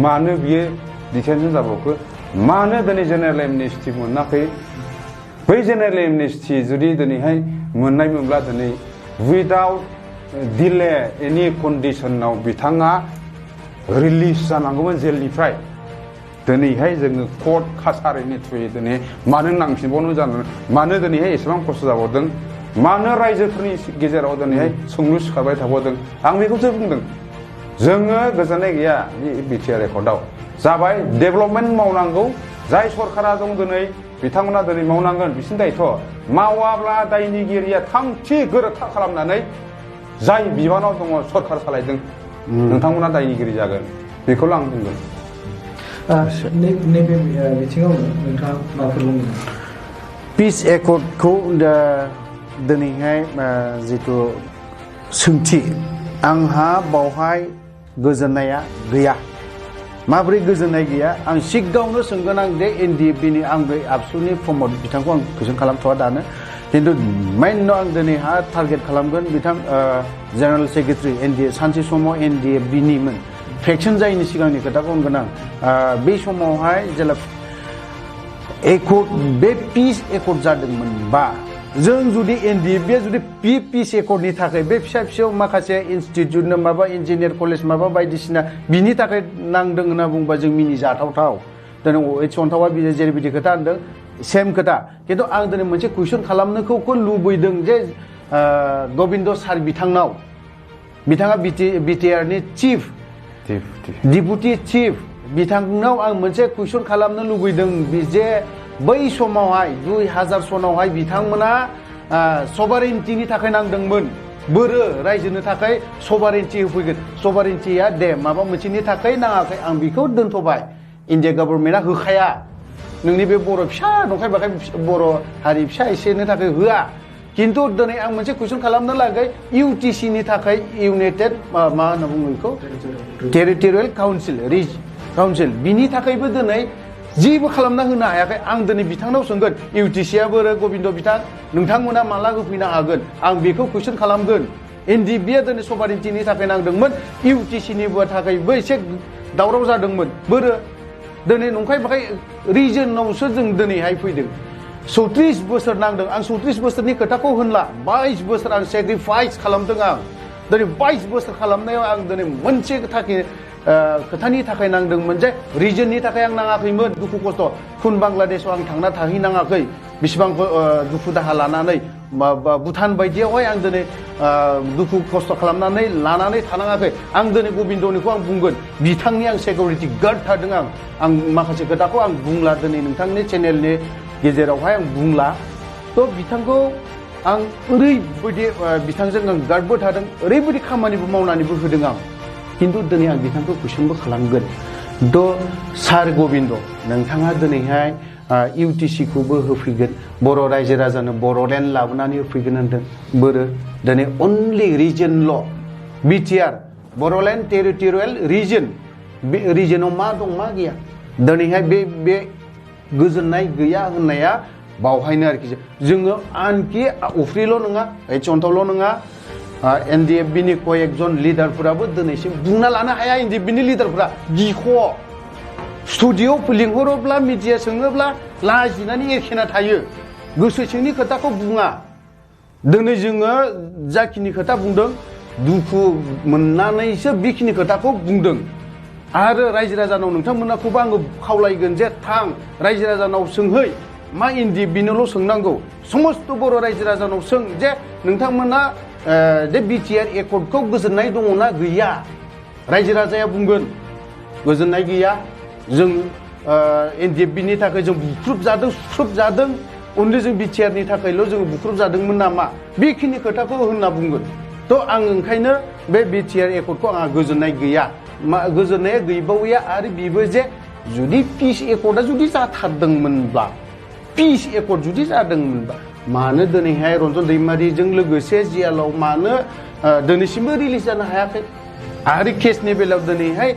मानो बियो डिटेनसन जाबावखो मानो दिनै जेनेरेल एमनेस्टि मोनाखै बै जेनेरेल एमनेस्टि जुदि दिनैहाय मोननायमोनब्ला दिनै उइदाउट डिले एनि कन्डिसनाव बिथाङा रिलिज जानांगौमोन जेलनिफ्राय दिनैहाय जोङो कर्ट कासारिनि थ्रुयै दिनै मानो नांफिनबावनो जानो मानो दिनैहाय एसेबां खस्थ' जाबावदों मानो रायजोफोरनि गेजेराव दिनैहाय सोंलु सिखारबाय थाबावदों आं बेखौसो बुंदों जोङो गोजोननाय गैया बिटिआर एकर्डआव जाबाय डेभेलपमेन्ट मावनांगौ जाय सरकारा दं दिनै बिथांमोना दिनै मावनांगोन बिसिनि दायथ' मावाब्ला दायनिगिरिया थामथि गोरोबथा खालामनानै जाय बिबानाव दङ सरकार सालायदों नोंथांमोना दायनिगिरि जागोन बेखौल' आं बुंगोन नैबे बिथिङाव नोंथाङा माबाफोर बुंगोन पिस एकर्डखौ दिनैहाय जिथु सोंथि आंहा बावहाय गोजोननाया गैया माबोरै गोजोननाय गैया आं सिगाङावनो सोंगोन आं जे एनडिएफबिनि आं बे आबसुनि प्रमद बिथांखौ आं कुइसन खालामथ'वा दानो खिन्थु माइन्ड आं दिनैहा टारगेट खालामगोन बिथां जेनेरेल सेक्रेटारि एनडिए सानसे समाव एनडिएफबिनिमोन फेक्सन जायैनि सिगांनि खोथाखौ होनगोन आं बे समावहाय जेला एकर्ड बे पिस एकर्ड जादोंमोनबा जों जुदि एनडिएफबिया जुदि पिस एकर्डनि थाखाय बे फिसा फिसौ माखासे इनस्टिट्युटनो माबा इन्जिनियार कलेज माबा बायदिसिना बिनि थाखाय नांदों होनना बुंबा जों मिनिजाथावथाव दिनै अन्थावा जेरैबायदि खोथा होनदों सेम खोथा खिन्थु आं दिनै मोनसे कुइसन खालामनोखौ लुबैदों जे गबिन्द सार बिथांनाव बिथाङा बिटिआरनि चिफ डिपुटि चिफ बिथांनाव आं मोनसे कुइसन खालामनो लुबैदों जे बै समावहाय 2000 सनावहाय बिथांमोना सभारेन्टिनि थाखाय नांदोंमोन बोरो रायजोनो थाखाय सभारेन्टि होफैगोन सभारेन्टिया दे माबा मोनसेनि थाखाय नाङाखै आं बेखौ दोनथ'बाय इन्डिया गभर्नमेन्टआ होखाया नोंनि बे बर' फिसा नंखाय बाखाय बर' हारि फिसा एसेनि थाखाय होआ खिन्थु दिनै आं मोनसे कुइसन खालामनो लागै इउटिसिनि थाखाय इउनाइटेड मा होनना बुङो बेखौ टेरिटरियेल काउन्सिल बिनि थाखायबो दिनै जेबो खालामना होनो हायाखै आं दिनै बिथांनाव सोंगोन इउटिसिया बोरो गबिन्द बिथां नोंथांमोना माला होफैनो हागोन आं बेखौ कुइसन खालामगोन एनडिएफबिया दिनै सभारेन्टिनि थाखाय नांदोंमोन इउटिसिनिबो थाखायबो एसे दावराव जादोंमोन बोरो दिनै नंखाय बाखाय रिजनावसो जों दिनैहाय फैदों 34 बोसोर नांदों आं 34 बोसोरनि खोथाखौ होनला 22 बोसोर आं सेक्रिफाइस खालामदों आं दिनै 22 बोसोर खालामनायाव आं दिनै मोनसे खोथानि थाखाय नांदोंमोन जे रिजननि थाखाय आं नाङाखैमोन दुखु खस्थ' खुन बांलादेशआव आं थांना थाहैनाङाखै बेसेबां दुखु दाहा लानानै भुटान बायदियावहाय आं दिनै दुखु खस्थ' खालामनानै लानानै थानाङाखै आं दिनै गबिन्दनिखौ आं बुंगोन बिथांनि आं सिकिउरिटि गार्ड थादों आं माखासे खोथाखौ आं बुंला दिनै नोंथांनि चेनेलनि गेजेरावहाय आं बुंला थ' बिथांखौ आं ओरैबायदि बिथांजों आं गार्डबो थादों ओरैबायदि खामानिबो मावनानैबो होदों आं खिन्थु दिनै आं बिथांखौ कुइसनबो खालामगोन थ' सार गबिन्द नोंथाङा दिनैहाय UTC-खौबो होफैगोन बर' रायजो राजानो बर'लेण्ड लाबोनानै होफैगोन होनदों बोरो दिनै only regional' BTR Bodoland territorial region बे रिजनाव मा दं मा गैया दिनैहाय बे गोजोननाय गैया होननाया बावहायनो आरोखि जोङो आनखि उफ्रिल' नङा अन्थावल' नङा NDFB नि कयेकजन लिडारफोराबो दिनैसिम बुंना लानो हाया NDFB नि लिडारफोरा गिख' स्टुडिअ' लिंहरोब्ला मिडिया सोङोब्ला लाजिनानै एरखेना थायो गोसो सिंनि खोथाखौ बुङा दिनै जोङो जाखिनि खोथा बुंदों दुखु मोननानैसो बेखिनि खोथाखौ बुंदों आरो रायजो राजानाव नोंथांमोनखौबो आङो खावलायगोन जे थां रायजो राजानाव सोंहै मा NDFB-नोल' सोंनांगौ समस्त बर' रायजो राजानाव सों जे नोंथांमोना जे BTR एकर्डखौ गोजोननाय दङना गैया रायजो राजाया बुंगोन गोजोननाय गैया जों NDFB-नि थाखाय जों बुख्रुबजादों सुख्रुबजादों अनलि जों BTR-नि थाखायल' जों बुख्रुबजादोंमोन नामा बेखिनि खोथाखौ होनना बुंगोन थ' आं ओंखायनो बे BTR एकर्डखौ आंहा गोजोननाय गैया गोजोननाया गैबावैया आरो बेबो जे जुदि पिस एकर्डआ जुदि जाथारदोंमोनब्ला पिस एकर्ड जुदि जादोंमोनबा मानो दिनैहाय रन्जन दैमारिजों लोगोसे जियालाव मानो दिनैसिमबो रिलिज जानो हायाखै आरो केसनि बेलायाव दिनैहाय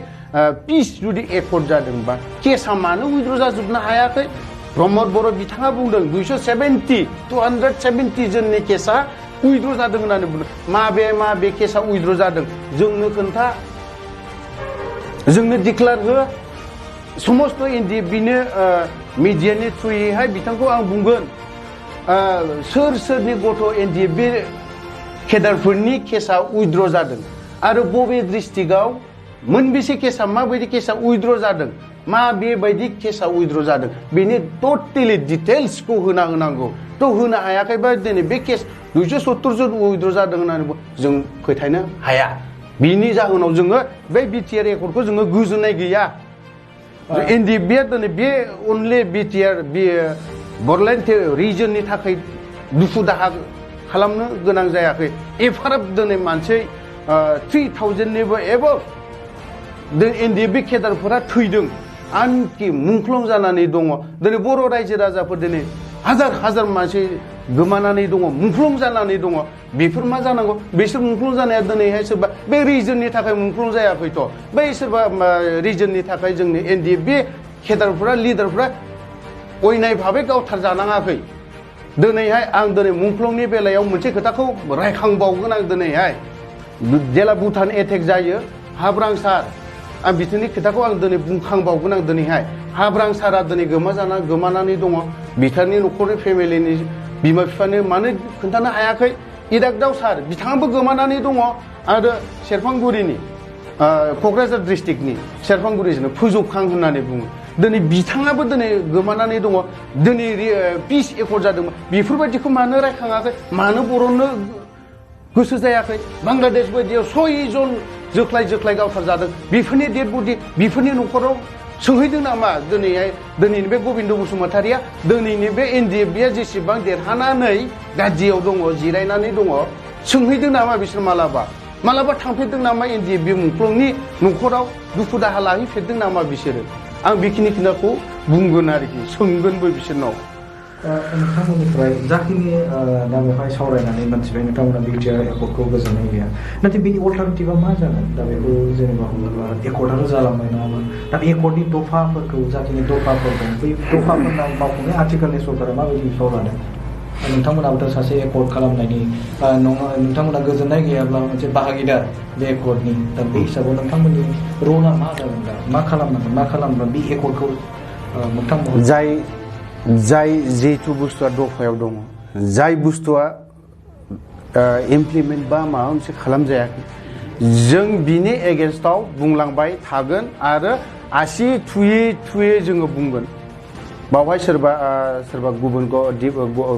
पिस जुदि एकर्ड जादोंबा केसआ मानो उइद्र' जाजोबनो हायाखै प्रमद बर' बिथाङा बुंदों 270 जननि केसआ उइद्र' जादों होननानै बुंदों माबे केसआ उइद्र' जादों जोंनो खोन्था जोंनो डिक्लार हो समस्त NDFB-नो मिडियानि थ्रुयैहाय बिथांखौ आं बुंगोन सोरनि गथ' NDFB केडारफोरनि केसआ उइद्र' जादों आरो बबे डिस्ट्रिक्टआव मोनबेसे केसआ माबायदि केसआ उइद्र' जादों मा बेबायदि केसआ उइद्र' जादों बेनि टटेलि डिटेल्सखौ होना होनांगौ थ' होनो हायाखैबा दिनै बे केस 270 जन उइद्र' जादों होननानै जों फोथायनो हाया बिनि जाहोनाव जोङो बे BTR एकर्डखौ जोङो गोजोननाय गैया NDFB-आ दिनै बे अनलि BTR बे बर'लेण्ड रिजननि थाखाय दुखु दाहा खालामनो गोनां जायाखै एफाराब दिनै मानसि 3000निबो एबभ NDFB केडारफोरा थैदों आनखि मुंख्लं जानानै दङ दिनै बर' रायजो राजाफोर दिनै हाजार मानसि गोमानानै दङ मुंख्लं जानानै दङ बेफोर मा जानांगौ बिसोर मुंख्लं जानाया दिनैहाय सोरबा बे रिजननि थाखाय मुंख्लं जायाखैथ' बै सोरबा रिजननि थाखाय जोंनि NDFB केडारफोरा लिडारफोरा अयनाय भाबै गावथार जानाङाखै दिनैहाय आं दिनै मुंख्लंनि बेलायाव मोनसे खोथाखौ रायखांबावगोन आं दिनैहाय जेला भुटान एटेक जायो हाब्रां सार आं बिथांनि खोथाखौ आं दिनै बुंखांबावगोन आं दिनैहाय हाब्रां सारा दिनै गोमानानै दङ बिथांनि न'खरनि फेमिलिनि बिमा बिफानो मानो खोन्थानो हायाखै इरागदाव सार बिथाङाबो गोमानानै दङ आरो सेरफांगुरिनि क'क्राझार डिस्ट्रिक्टनि सेरफांगुरिजों फोजोबखां होननानै बुङो दिनै बिथाङाबो दिनै गोमानानै दङ दिनै पिस एकर्ड जादोंमोन बेफोरबायदिखौ मानो रायखाङाखै मानो बर'नो गोसो जायाखै बांलादेश बायदियाव 6 जन जोख्लाय गावथार जादों बेफोरनि डेड बडि बेफोरनि न'खराव सोंहैदों नामा दिनैनि बे गबिन्द बसुमतारिया दिनैनि बे NDFB-आ जेसेबां देरहानानै गाज्रियाव दङ जिरायनानै दङ सोंहैदों नामा बिसोर मालाबा थांफेरदों नामा NDFB मुंख्लंनि न'खराव दुखु दाहा लाहैफेरदों नामा बिसोरो आं बेखिनि खोथाखौ बुंगोन आरोखि सोंगोनबो बिसोरनाव नोंथांमोननिफ्राय जाखिनि दा बेवहाय सावरायनानै मोनथिबाय नोंथांमोना BTR एकर्डखौ गोजोननाय गैया नाथाय बेनि अल्टारनेटिभा मा जागोन दा बेखौ जेनेबा हमोब्ला एकर्डआनो जालांबाय नङामोन दा एकर्डनि दफाफोरखौ जाखिनि दफाफोर दं बै दफाफोरनाव मावफुंनाय आथिखालनि सरकारा माबायदि बिफाव लादों नोंथांमोनाबोथ' सासे एकर्ड खालामनायनि नोंथांमोना गोजोननाय गैयाब्ला मोनसे बाहागिदार बे एकर्डनि दा बे हिसाबाव नोंथांमोननि रला मा जागोन दा मा खालामबा बे एकर्डखौ नोंथांमोन जाय जिहेतु बुस्थुआ दफायाव दङ जाय बुस्थुआ इमप्लिमेन्ट बा माबा मोनसे खालामजायाखै जों बिनि एगेन्स्टआव बुंलांबाय थागोन आरो आसि थुयै जोङो बुंगोन बावहाय सोरबा गुबुन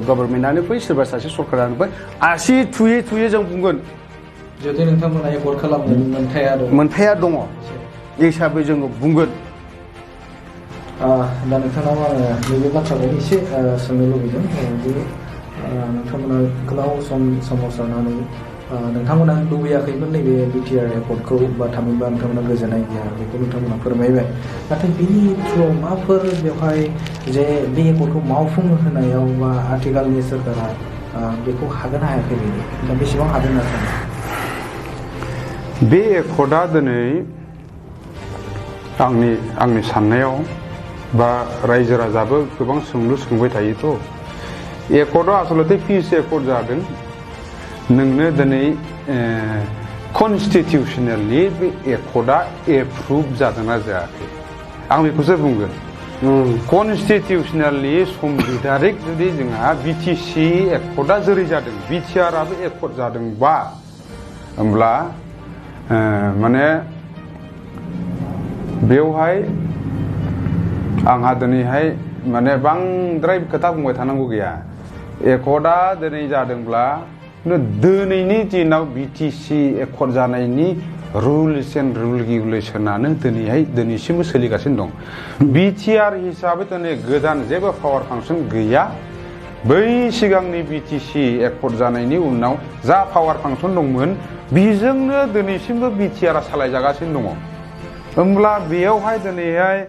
गभर्नमेन्टआनो फै सोरबा सासे सरकारानो फै आसि थुयै जों बुंगोन जुदि नोंथांमोना एकर्ड खालामनो मोन्थाया दङ हिसाबै जोङो बुंगोन। दा नोंथांनाव आङो नैबे बाथ्राखौ एसे सोंनो लुबैदों दि नोंथांमोना गोलाव सम सोमावसारनानै नोंथांमोना लुबैयाखैमोन नैबे बिटिआर एकर्डखौ बा थामहिनबा नोंथांमोना गोजोननाय गैया बेखौ नोंथांमोना फोरमायबाय नाथाय बेनि थ्रुआव माफोर बेवहाय जे बे एकर्डखौ मावफुं होनायाव बा आथिखालनि सोरखारा बेखौ हागोन हायाखै बेनि दा बेसेबां हादों होनना सानो? बे एकर्डआ दिनै आंनि साननायाव बा रायजो राजाबो गोबां सोंलु सोंबाय थायोथ' एकर्डआ आसलथे पिस एकर्ड जादों नोंनो दिनै कनस्टिटिउसनेलि बे एकर्डआ एप्रुभ जादोंना जायाखै आं बेखौसो बुंगोन। कनस्टिटिउसनेलि संबिधानिक जुदि जोंहा बिटिसि एकर्डआ जेरै जादों बिटिआरआबो एकर्ड जादोंबा होमब्ला माने बेवहाय आंहा दिनैहाय माने बांद्राय खोथा बुंबाय थानांगौ गैया एकर्डआ दिनै जादोंब्ला दिनैनि दिनाव बिटिसि एकर्ड जानायनि रुल्स एन्ड रेगुलेसनानो दिनैसिमबो सोलिगासिनो दं। बिटिआर हिसाबै दिनै गोदान जेबो पावार फांसन गैया बै सिगांनि बिटिसि एकर्ड जानायनि उनाव जा पावार फांसन दंमोन बेजोंनो दिनैसिमबो बिटिआरआ सालायजागासिनो दङ। होमब्ला बेयावहाय दिनैहाय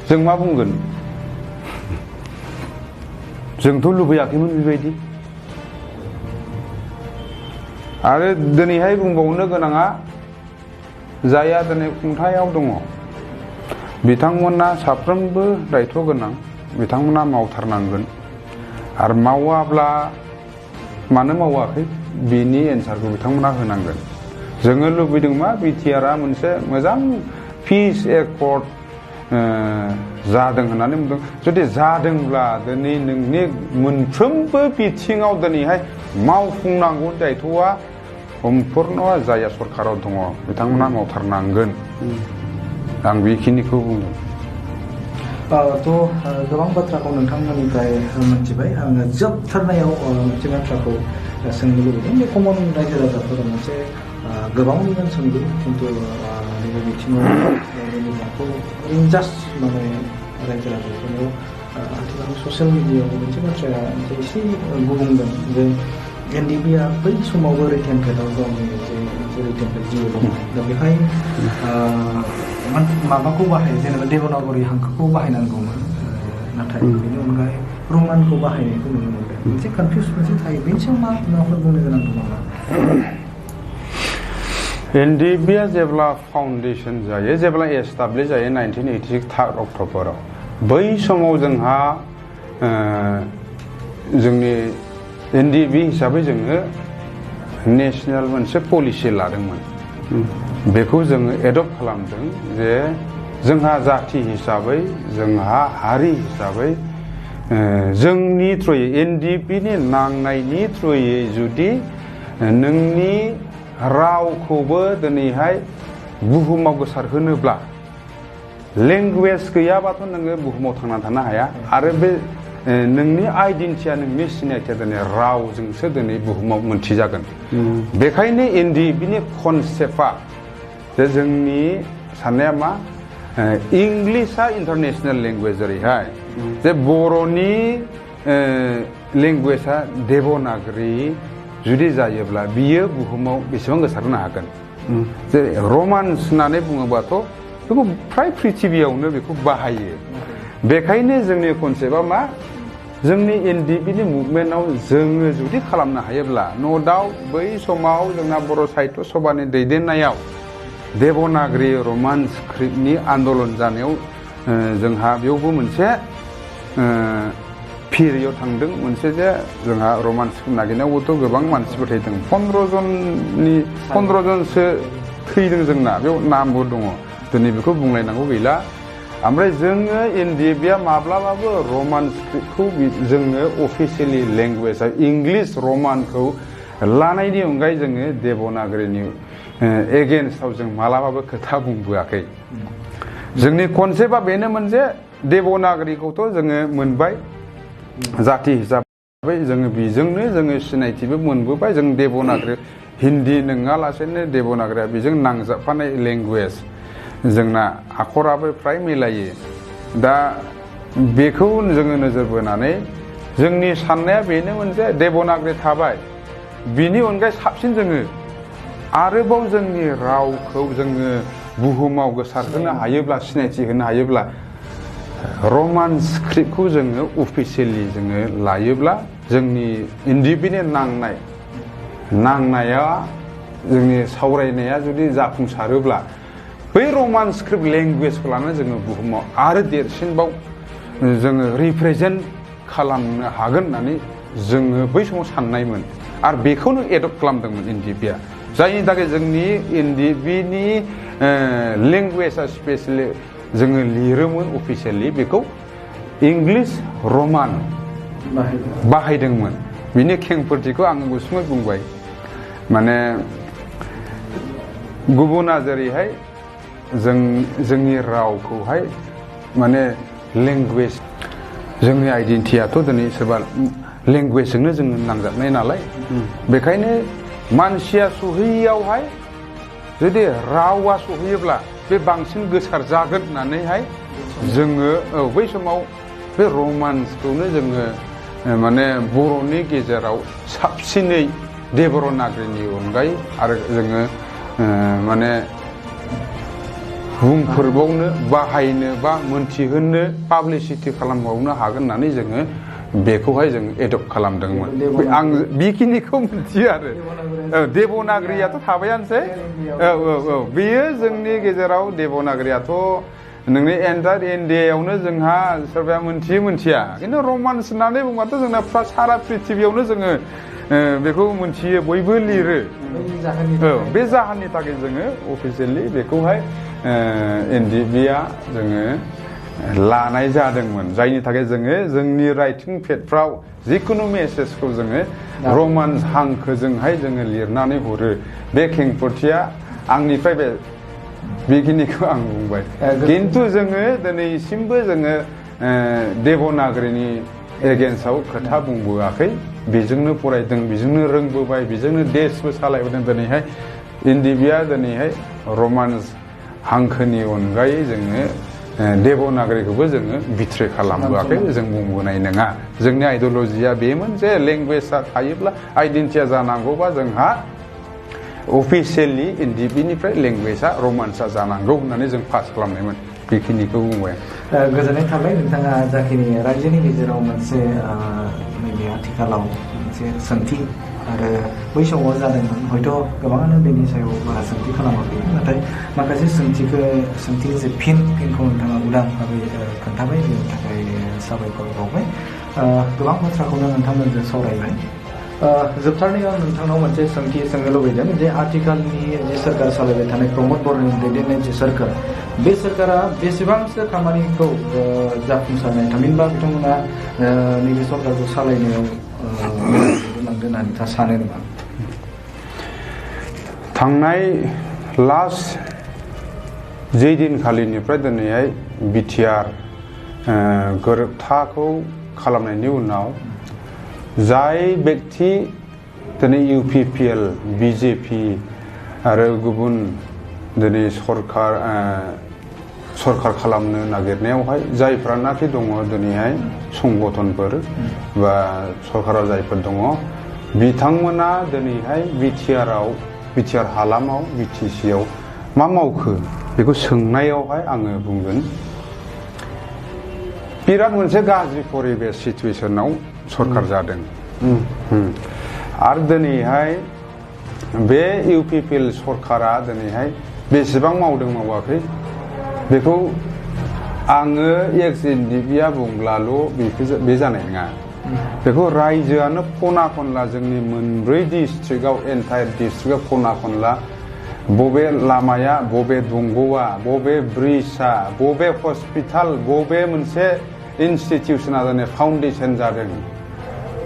जों मा बुंगोन जोंथ' लुबैयाखैमोन बेबायदि आरो दिनैहाय बुंबावनो गोनाङा जायहा दिनै खुंथायाव दङ बिथांमोना साफ्रोमबो दायथ' गोनां बिथांमोना मावथारनांगोन आरो मावाब्ला मानो मावाखै बिनि एन्सारखौ बिथांमोना होनांगोन। जोङो लुबैदों मा बिटिआरआ मोनसे मोजां पिस एकर्ड जादों होननानै बुंदों जुदि जादोंब्ला दिनै नोंनि मोनफ्रोमबो बिथिङाव दिनैहाय मावफुंनांगौ दायथ'आ सम्पुर्ण जाया सरकाराव दङ बिथांमोना मावथारनांगोन आं बेखिनिखौ बुंदों। गोबां बाथ्राखौ नोंथांमोननिफ्राय मोनथिबाय आङो जोबथारनायाव मोनसे बाथ्राखौ सोंनो लुबैदों बे कमन रायजो राजाफोरा मोनसे गोबां बिबान सोंदों खिन्थु नैबे बिथिङाव लिरनायखौ जास्ट माने रायजो राजाफोरनाव आथिखालाव ससियेल मिडियायाव मोनसे बाथ्राया एसे बुंदों जे एनडिएफबिआ बै समावबो रिटेन पेडआव गावनि जे रिटेन पेड जिउ दङ दा बेहाय माबाखौ बाहायो जेनेबा देबनागरि हांखोखौ बाहायनांगौमोन नाथाय बेनि अनगायै रमानखौ बाहायनायखौ नुनो मोनदों मोनसे कनफिउस मोनसे थायो बेनि सायाव माबाफोर बुंनो गोनां दं नामा? एनडिएफबिआ जेब्ला फाउन्डेसन जायो जेब्ला एस्टाब्लिश जायो 1986 3 अक्ट'बराव बै समाव जोंहा जोंनि एनडिएफबि हिसाबै जोङो नेसनेल मोनसे पलिसि लादोंमोन बेखौ जोङो एडप्ट खालामदों जे जोंहा जाथि हिसाबै जोंहा हारि हिसाबै जोंनि थ्रुयै एनडिएफबिनि नांनायनि थ्रुयै जुदि नोंनि रावखौबो दिनैहाय बुहुमाव गोसारहोनोब्ला लेंगुवेज गैयाबाथ' नोङो बुहुमाव थांना थानो हाया आरो बे नोंनि आइडेन्टिटिया नोंनि सिनायथिया दिनै रावजोंसो दिनै बुहुमाव मोनथिजागोन। बेखायनो एनडिएफबिनि कनसेप्टआ जे जोंनि साननाया मा इंलिशआ इन्टारनेसनेल लेंगुवेज जेरैहाय जे बर'नि लेंगुवेजआ देबनागरि जुदि जायोब्ला बियो बुहुमाव बेसेबां गोसारनो हागोन जेरै रमान्स होननानै बुङोबाथ' बेखौ फ्राय पृथिबियावनो बेखौ बाहायो बेखायनो जोंनि कनसेप्टआ मा जोंनि एनडिएफबिनि मुभमेन्टआव जोङो जुदि खालामनो हायोब्ला न' डाउट बै समाव जोंना बर' साहित्य सभानि दैदेननायाव देबनागरि रमान स्क्रिप्टनि आन्दलन जानायाव जोंहा बेयावबो मोनसे फिरियाव थांदों मोनसे जे जोंहा रमान स्क्रिप्ट नागिरनायावबोथ' गोबां मानसिफोर थैदों 15 जनसो थैदों जोंना बेयाव नामबो दङ दिनै बेखौ बुंलायनांगौ गैला ओमफ्राय जोङो NDFB माब्लाबाबो रमान स्क्रिप्टखौ जोङो अफिसियेलि लेंगुवेज इंलिश रमानखौ लानायनि अनगायै जोङो देबनागरिनि एगेन्स्टआव जों मालाबाबो खोथा बुंबोआखै जोंनि कनसेप्टआ बेनोमोन जे देबनागरिखौथ' जोङो मोनबाय जाति हिसाबै जोङो बेजोंनो जोङो सिनायथिबो मोनबोबाय जों देबनागरि हिन्दी नङालासेनो देबनागरिया बेजों नांजाबफानाय लेंगुवेज जोंना आखराबो फ्राय मिलायो दा बेखौ जोङो नोजोर बोनानै जोंनि साननाया बेनोमोन जे देबनागरि थाबाय बिनि अनगायै साबसिन जोङो आरोबाव जोंनि रावखौ जोङो बुहुमाव गोसारहोनो हायोब्ला सिनायथि होनो हायोब्ला रमान स्क्रिप्टखौ जोङो अफिसियेलि जोङो लायोब्ला जोंनि NDFBनि नांनाया जोंनि सावरायनाया जुदि जाफुंसारोब्ला बै रमान स्क्रिप्ट लेंगुवेजखौ लानानै जोङो बुहुमाव आरो देरसिनबाव जोङो रिप्रेजेन्ट खालामनो हागोन होननानै जोङो बै समाव साननायमोन आरो बेखौनो एडप्ट खालामदोंमोन NDFBआ जायनि थाखाय जोंनि NDFBनि लेंगुवेजआ स्पेसियेलि जोङो लिरोमोन अफिसियेलि बेखौ इंलिश रमान बाहायदोंमोन बिनि खेंफोरथिखौ आङो गुसुङै बुंबाय माने गुबुना जेरैहाय जोंनि रावखौहाय माने लेंगुवेज जोंनि आइडेन्टिटियाथ' दिनै सोरबा लेंगुवेजजोंनो जोङो नांजाबनाय नालाय बेखायनो मानसिया सहैयावहाय जुदि रावा सहैयोब्ला बे बांसिन गोसार जागोन होननानैहाय जोङो बै समाव बे रमान्सखौनो जोङो माने बर'नि गेजेराव साबसिनै देबनागरिनि अनगायै आरो जोङो माने बुंफोरबावनो बाहायनो बा मोनथिहोनो पाब्लिसिटि खालामबावनो हागोन होननानै जोङो बेखौहाय जों एडप्ट खालामदोंमोन आं बेखिनिखौ मिथियो आरो देबनागरियाथ' थाबायानोसै बेयो जोंनि गेजेराव देबनागरियाथ' नोंनि एन्टार इन्डियायावनो जोंहा सोरबाया मोनथिया खिन्थु रमान्स होननानै बुंबाथ' जोंना सारा पृथिबियावनो जोङो बेखौ मोनथियो बयबो लिरो बे जाहोननि थाखाय जोङो अफिसियेलि बेखौहाय NDFBआ जोङो लानाय जादोंमोन जायनि थाखाय जोङो जोंनि राइटिं पेडफ्राव जिखुनु मेसेजखौ जोङो रमान हांखोजोंहाय जोङो लिरनानै हरो बे खेंफोरथिया आंनिफ्राय बेखिनिखौ आं बुंबाय खिन्थु जोङो दिनैसिमबो जोङो देबनागरिनि एगेन्स्टआव खोथा बुंबोआखै बेजोंनो फरायदों बेजोंनो रोंबोबाय बेजोंनो देशबो सालायबोदों दिनैहाय NDFBआ दिनैहाय रमान्स हांखोनि अनगायै जोङो देबनागरिखौबो जोङो बिट्रे खालामबोआखै जों बुंबोनाय नङा जोंनि आइडियलजिया बेमोन जे लेंगुवेजआ थायोब्ला आइडेन्टिटिया जानांगौबा जोंहा अफिसियेलि NDFBनिफ्राय लेंगुवेजआ रमान्सआ जानांगौ होननानै जों पास खालामनायमोन बेखिनिखौ बुंबाय गोजोननाय थाबाय नोंथाङा जाखिनि रायजोनि गेजेराव मोनसे नैबे आथिखालाव मोनसे सोंथि आरो बै समाव जादोंमोन हयथ' गोबाङानो बेनि सायाव बारा सोंथि खालामाखै नाथाय माखासे सोंथिनि जे फिनखौ नोंथाङा उदां भाबै खोन्थाबाय बेनि थाखाय साबायखर बावबाय गोबां बाथ्राखौनो नोंथांमोनजों सावरायबाय जोबथारनायाव नोंथांनाव मोनसे सोंथि सोंनो लुबैदों जे आथिखालनि जे सोरखार सालायबाय थानाय प्रमद बर'नि दैदेननाय जे सोरखार बे सोरखारा बेसेबांसो खामानिखौ जाफुंसारनाय थामहिनबा बिथांमोना नैबे सरकारखौ सालायनायाव लांगोन होननानै नोंथाङा सानो नामा थांनाय लास्ट जे दिनखालिनिफ्राय दिनैहाय बिटिआर गोरोबथाखौ खालामनायनि उनाव जाय व्यक्ति दिनै UPPL BJP आरो गुबुन दिनै सरखार खालामनो नागिरनायावहाय जायफ्रानाखि दङ दिनैहाय संगठनफोर बा सरकाराव जायफोर दङ बिथांमोना दिनैहाय बिटिआर हालामाव BTCआव मा मावखो बेखौ सोंनायावहाय आङो बुंगोन बिराद मोनसे गाज्रि परिबेस सिचुवेसनाव सरकार जादों आरो दिनैहाय बे UPPL सरकारा दिनैहाय बेसेबां मावदों मावाखै बेखौ आङो एक्स NDFBआ बुंब्लाल' बे जानाय नङा बेखौ रायजोआनो खना खनला जोंनि मोनब्रै डिस्ट्रिक्टआव एन्टायार डिस्ट्रिक्टआव खना खनला बबे लामाया बबे दंग'आ बबे ब्रिजआ बबे हस्पिटाल बबे मोनसे इनस्टिटिउसना जाने फाउन्डेसन जादों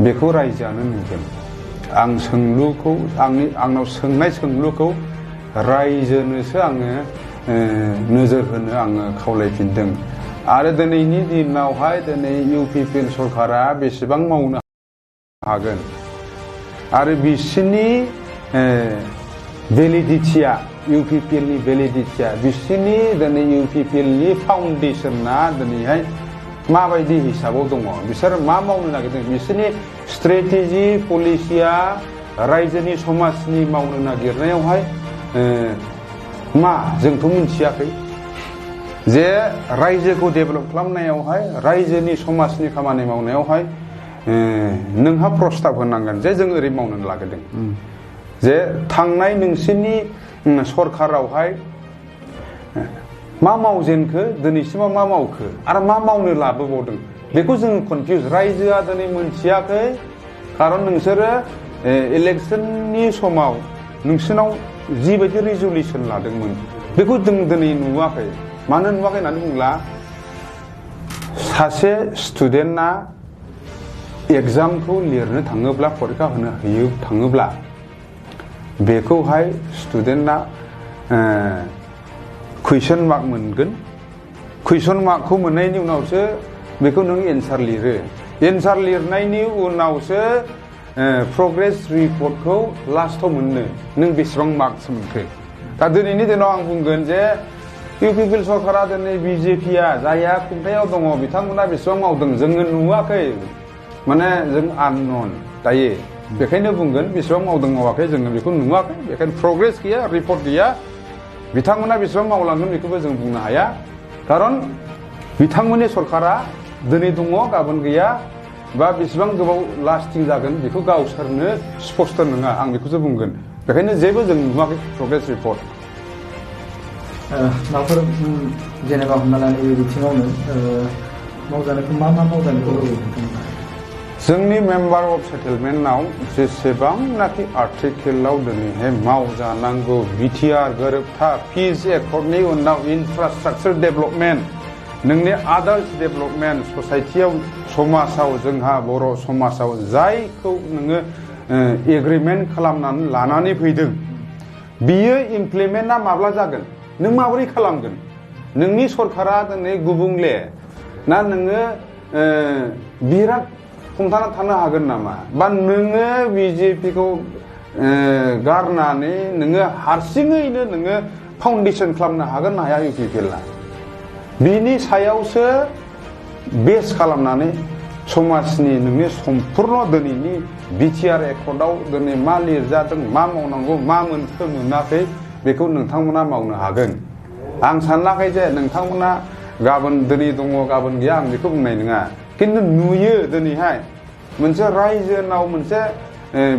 बेखौ रायजोआनो नुगोन आं सोंलुखौ आंनाव सोंनाय सोंलुखौ रायजोनोसो आङो नोजोर होनो आङो खावलायफिनदों आरो दिनैनि दिनावहाय दिनै इउपिपिएल सरकारा बेसेबां मावनो हागोन आरो बिसिनि भेलिडिटिया इउपिपिएलनि भेलिडिटिया बिसिनि दिनै इउपिपिएलनि फाउन्डेसना दिनैहाय माबायदि हिसाबाव दङ बिसोर मा मावनो नागिरदों बिसोरनि स्ट्रेटेजि पलिसिया रायजोनि समाजनि मावनो नागिरनायावहाय मा जोंथ' मिथियाखै जे रायजोखौ डेभेलप खालामनायावहाय रायजोनि समाजनि खामानि मावनायावहाय नोंहा प्रस्ताब होनांगोन जे जों ओरै मावनो नागिरदों जे थांनाय नोंसोरनि सरकारावहाय मा मावजेनखो दिनैसिमाव मा मावखो आरो मा मावनो लाबोबावदों बेखौ जों कनफिउज रायजोआ दिनै मोनथियाखै खारन नोंसोरो इलेक्सननि समाव नोंसोरनाव जिबायदि रिजुलेसन लादोंमोन बेखौ जों दिनै नुवाखै मानो नुवाखै होननानै बुङोब्ला सासे स्टुडेन्टआ एग्जामखौ लिरनो थाङोब्ला फरिखा होयो थाङोब्ला बेखौहाय स्टुडेन्टआ कुइसन मार्क मोनगोन कुइसन मार्कखौ मोननायनि उनावसो बेखौ नों एन्सार लिरो एन्सार लिरनायनि उनावसो प्रग्रेस रिपर्टखौ लास्टआव मोननो नों बेसेबां मार्कस मोनखो दा दिनैनि दिनाव आं बुंगोन जे इउपिपिएल सरकारा दिनै बिजेपिया जायहा खुंथायाव दङ बिथांमोना बेसेबां मावदों जोङो नुवाखै माने जों आननन दायो बेखायनो बुंगोन बेसेबां मावदों मावाखै जोङो बेखौ नुवाखै बेखायनो प्रग्रेस गैया रिपर्ट गैया बिथांमोना बेसेबां मावलांगोन बेखौबो जों बुंनो हाया खारन बिथांमोननि सरकारा दिनै दङ गाबोन गैया बा बेसेबां गोबाव लास्टिं जागोन बेखौ गावसोरनो स्पष्ट नङा आं बेखौसो बुंगोन बेखायनो जेबो जों नुवाखै प्रग्रेस रिपर्ट माबाफोर जेनेबा हमना ला नैबे बिथिङावनो मावजानायखौ मा मावजानायखौ लुबैदों जोंनि मेम्बार अफ सेटेलमेन्टआव जेसेबांनाखि आर्टिकेलाव दिनैहाय मावजानांगौ बिटिआर गोरोबथा पिस एकर्डनि उनाव इनफ्रास्ट्राक्चार डेभेलपमेन्ट नोंनि आदार्स डेभेलपमेन्ट ससाइटियाव समाजाव जोंहा बर' समाजाव जायखौ नोङो एग्रिमेन्ट खालामनानै लानानै फैदों बियो इमप्लिमेन्टआ माब्ला जागोन नों माबोरै खालामगोन नोंनि सरकारा दिनै गुबुंले ना नोङो बिराद हमथाना थानो हागोन नामा बा नोङो बिजेपिखौ गारनानै नोङो हारसिङैनो नोङो फाउन्डेसन खालामनो हागोन ना हाया इउपिपिएलआ बिनि सायावसो बेस खालामनानै समाजनि नोंनि सम्पुर्ण दिनैनि बिटिआर एकर्डआव दिनै मा लिरजादों मा मावनांगौ मा मोनखो मोनाखै बेखौ नोंथांमोना मावनो हागोन आं सानाखै जे नोंथांमोना गाबोन दिनै दङ गाबोन गैया आं बेखौ बुंनाय नङा खिन्थु नुयो दिनैहाय मोनसे रायजोनाव मोनसे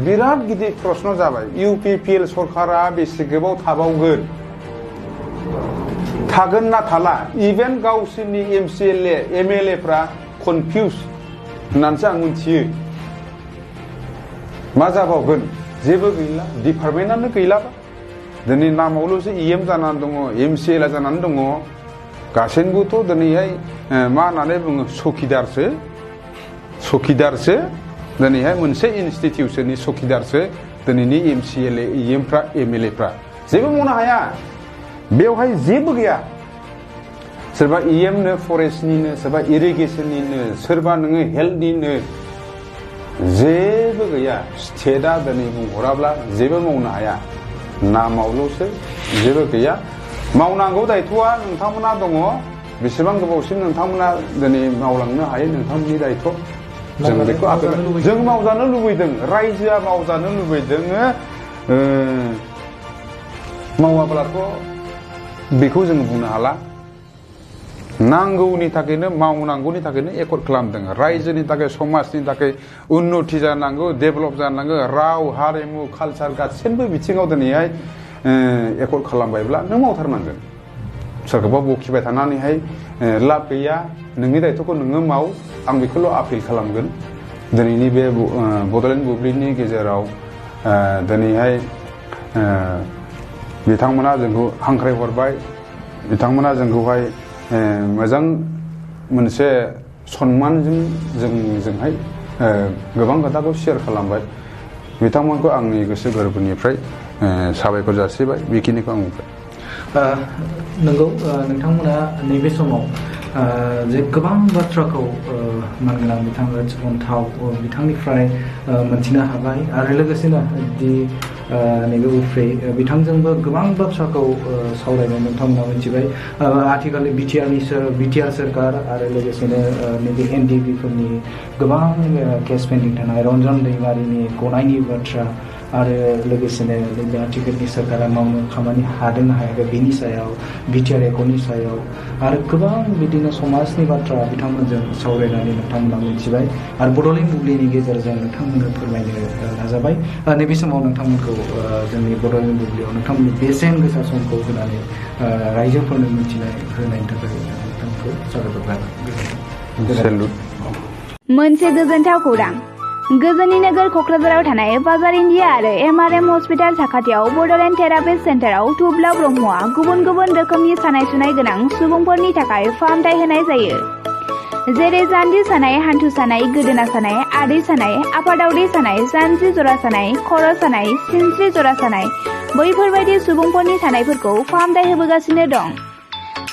बिराद गिदिर प्रश्न जाबाय इउपिपिएल सरकारा बेसे गोबाव थाबावगोन थागोन ना थाला इभेन गावसोरनि एमसिएलए एमएलएफ्रा कनफिउज होननानैसो आं मिथियो मा जाबावगोन जेबो गैला डिपार्टमेन्टआनो गैलाबा दिनै नामावल'सो इएम जानानै दङ एमसिएलए जानानै दङ गासैबोथ' दिनैहाय मा होननानै बुङो सकिदारसो दिनैहाय मोनसे इनस्टिटिउसननि सकिदारसो दिनैनि एमसिएलए इएमफ्रा एमएलएफ्रा जेबो मावनो हाया बेवहाय जेबो गैया सोरबा इएमनो फरेस्टनिनो सोरबा इरिगेसननिनो सोरबा नोङो हेल्थनिनो जेबो गैया स्टेटआ दिनै बुंहराब्ला जेबो मावनो हाया नामावल'सो जेबो गैया मावनांगौ दायथ'आ नोंथांमोना दङ बेसेबां गोबावसिम नोंथांमोना दिनै मावलांनो हायो नोंथांमोननि दायथ' जों बेखौ जों मावजानो लुबैदों रायजोआ मावजानो लुबैदों मावाब्लाथ' बेखौ जों बुंनो हाला नांगौनि थाखायनो मावनांगौनि थाखायनो एकर्ड खालामदों रायजोनि थाखाय समाजनि थाखाय उन्नति जानांगौ डेभेलप जानांगौ राव हारिमु कालचार गासैबो बिथिङाव दिनैहाय एकर्ड खालामबायब्ला नों मावथारनांगोन सोरखौबा बखिबाय थानानैहाय लाब गैया नोंनि दायथ'खौ नोङो माव आं बेखौल' आपिल खालामगोन दिनैनि बे बड'लेण्ड बुब्लिनि गेजेराव दिनैहाय बिथांमोना जोंखौ हांख्रायहरबाय बिथांमोना जोंखौहाय मोजां मोनसे सन्मानजों जोंजोंहाय गोबां खोथाखौ शेयार खालामबाय बिथांमोनखौ आंनि गोसो गोरबोनिफ्राय साबायखर जासिबाय बेखिनिखौ आं बुंबाय नंगौ नोंथांमोना नैबे समाव जे गोबां बाथ्राखौ मानगोनां बिथां अन्थाव बिथांनिफ्राय मोनथिनो हाबाय आरो लोगोसेनो नैबे उफ्रि बिथांजोंबो गोबां बाथ्राखौ सावरायनो नोंथांमोना मिथिबाय आथिखालनि बिटिआर सोरखार आरो लोगोसेनो नैबे NDFB फोरनि गोबां केस पेन्डिं थानाय रन्जन दैमारिनि गनायनि बाथ्रा आरो लोगोसेनो नैबे आथिखालनि सोरखारा मावनो खामानि हादों हायाखै बेनि सायाव बिटिआर एकर्डनि सायाव आरो गोबां बिदिनो समाजनि बाथ्रा बिथांमोनजों सावरायनानै नोंथांमोना मिथिबाय आरो बड'लेण्ड बुब्लिनि गेजेरजों नोंथांमोननो फोरमायनो नाजाबाय नैबे समाव नोंथांमोनखौ जोंनि बड'लेण्ड बुब्लियाव नोंथांमोननि बेसेन गोसा समखौ होनानै रायजोफोरनो होनायनि थाखाय नोंथांखौ साबायखर बावबाय। मोनसे गोजोनथाव खौरां गोजोननि नोगोर क'क्राझाराव थानाय बाजार इन्डिया आरो MRM हस्पिटाल साखाथियाव बड'लेण्ड थेरापिस्ट सेन्टाराव थुब्ला ब्रह्मआ गुबुन गुबुन रोखोमनि सानाय सुनाय गोनां सुबुंफोरनि थाखाय फाहामथाय होनाय जायो जेरै जान्जि सानाय हान्थु सानाय गोदोना सानाय आदै सानाय आफादावदै सानाय जानजि जरा सानाय खर' सानाय सिनस्रि जरा सानाय बैफोरबायदि सुबुंफोरनि सानायफोरखौ फाहामथाय होबोगासिनो दं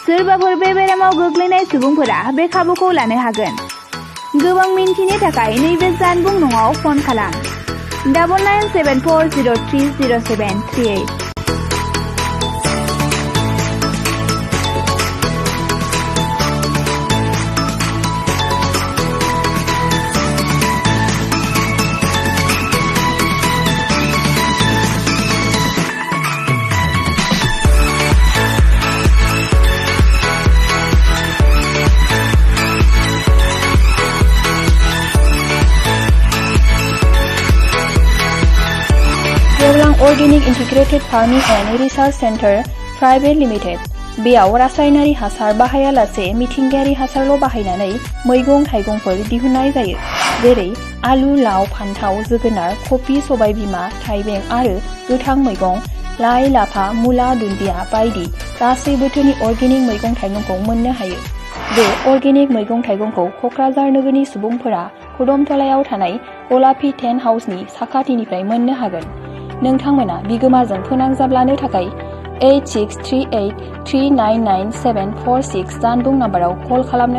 सोरबाफोर बे बेरामाव गोग्लैनाय सुबुंफोरा बे खाबुखौ लानो हागोन गोबां मिन्थिनो थाखाय नैबे जानबुं नङाव फन खालाम 9974030738 organic integrated farming and research centre private limited बेयाव रासायनारि हासार बाहायालासे मिथिंगायारि हासारल' बाहायनानै मैगं थाइगंफोर दिहुननाय जायो जेरै आलु लाव फान्थाव जोगोनार कफि सबायबिमा थाइबें आरो गोथां मैगं लाइ लाफा मुला दुन्दिया बायदि गासै बोथोरनि अर्गेनिक मैगं थाइगंखौ मोननो हायो बे अर्गेनिक मैगं थाइगंखौ क'क्राझार नोगोरनि सुबुंफोरा खुदमतलायाव थानाय गलापी टेन्ट हाउसनि साखाथिनिफ्राय मोननो हागोन नोंथांमोना बिगोमाजों फोनांजाबलानो थाखाय 8638399746 जानबुं नाम्बाराव कल खालामनो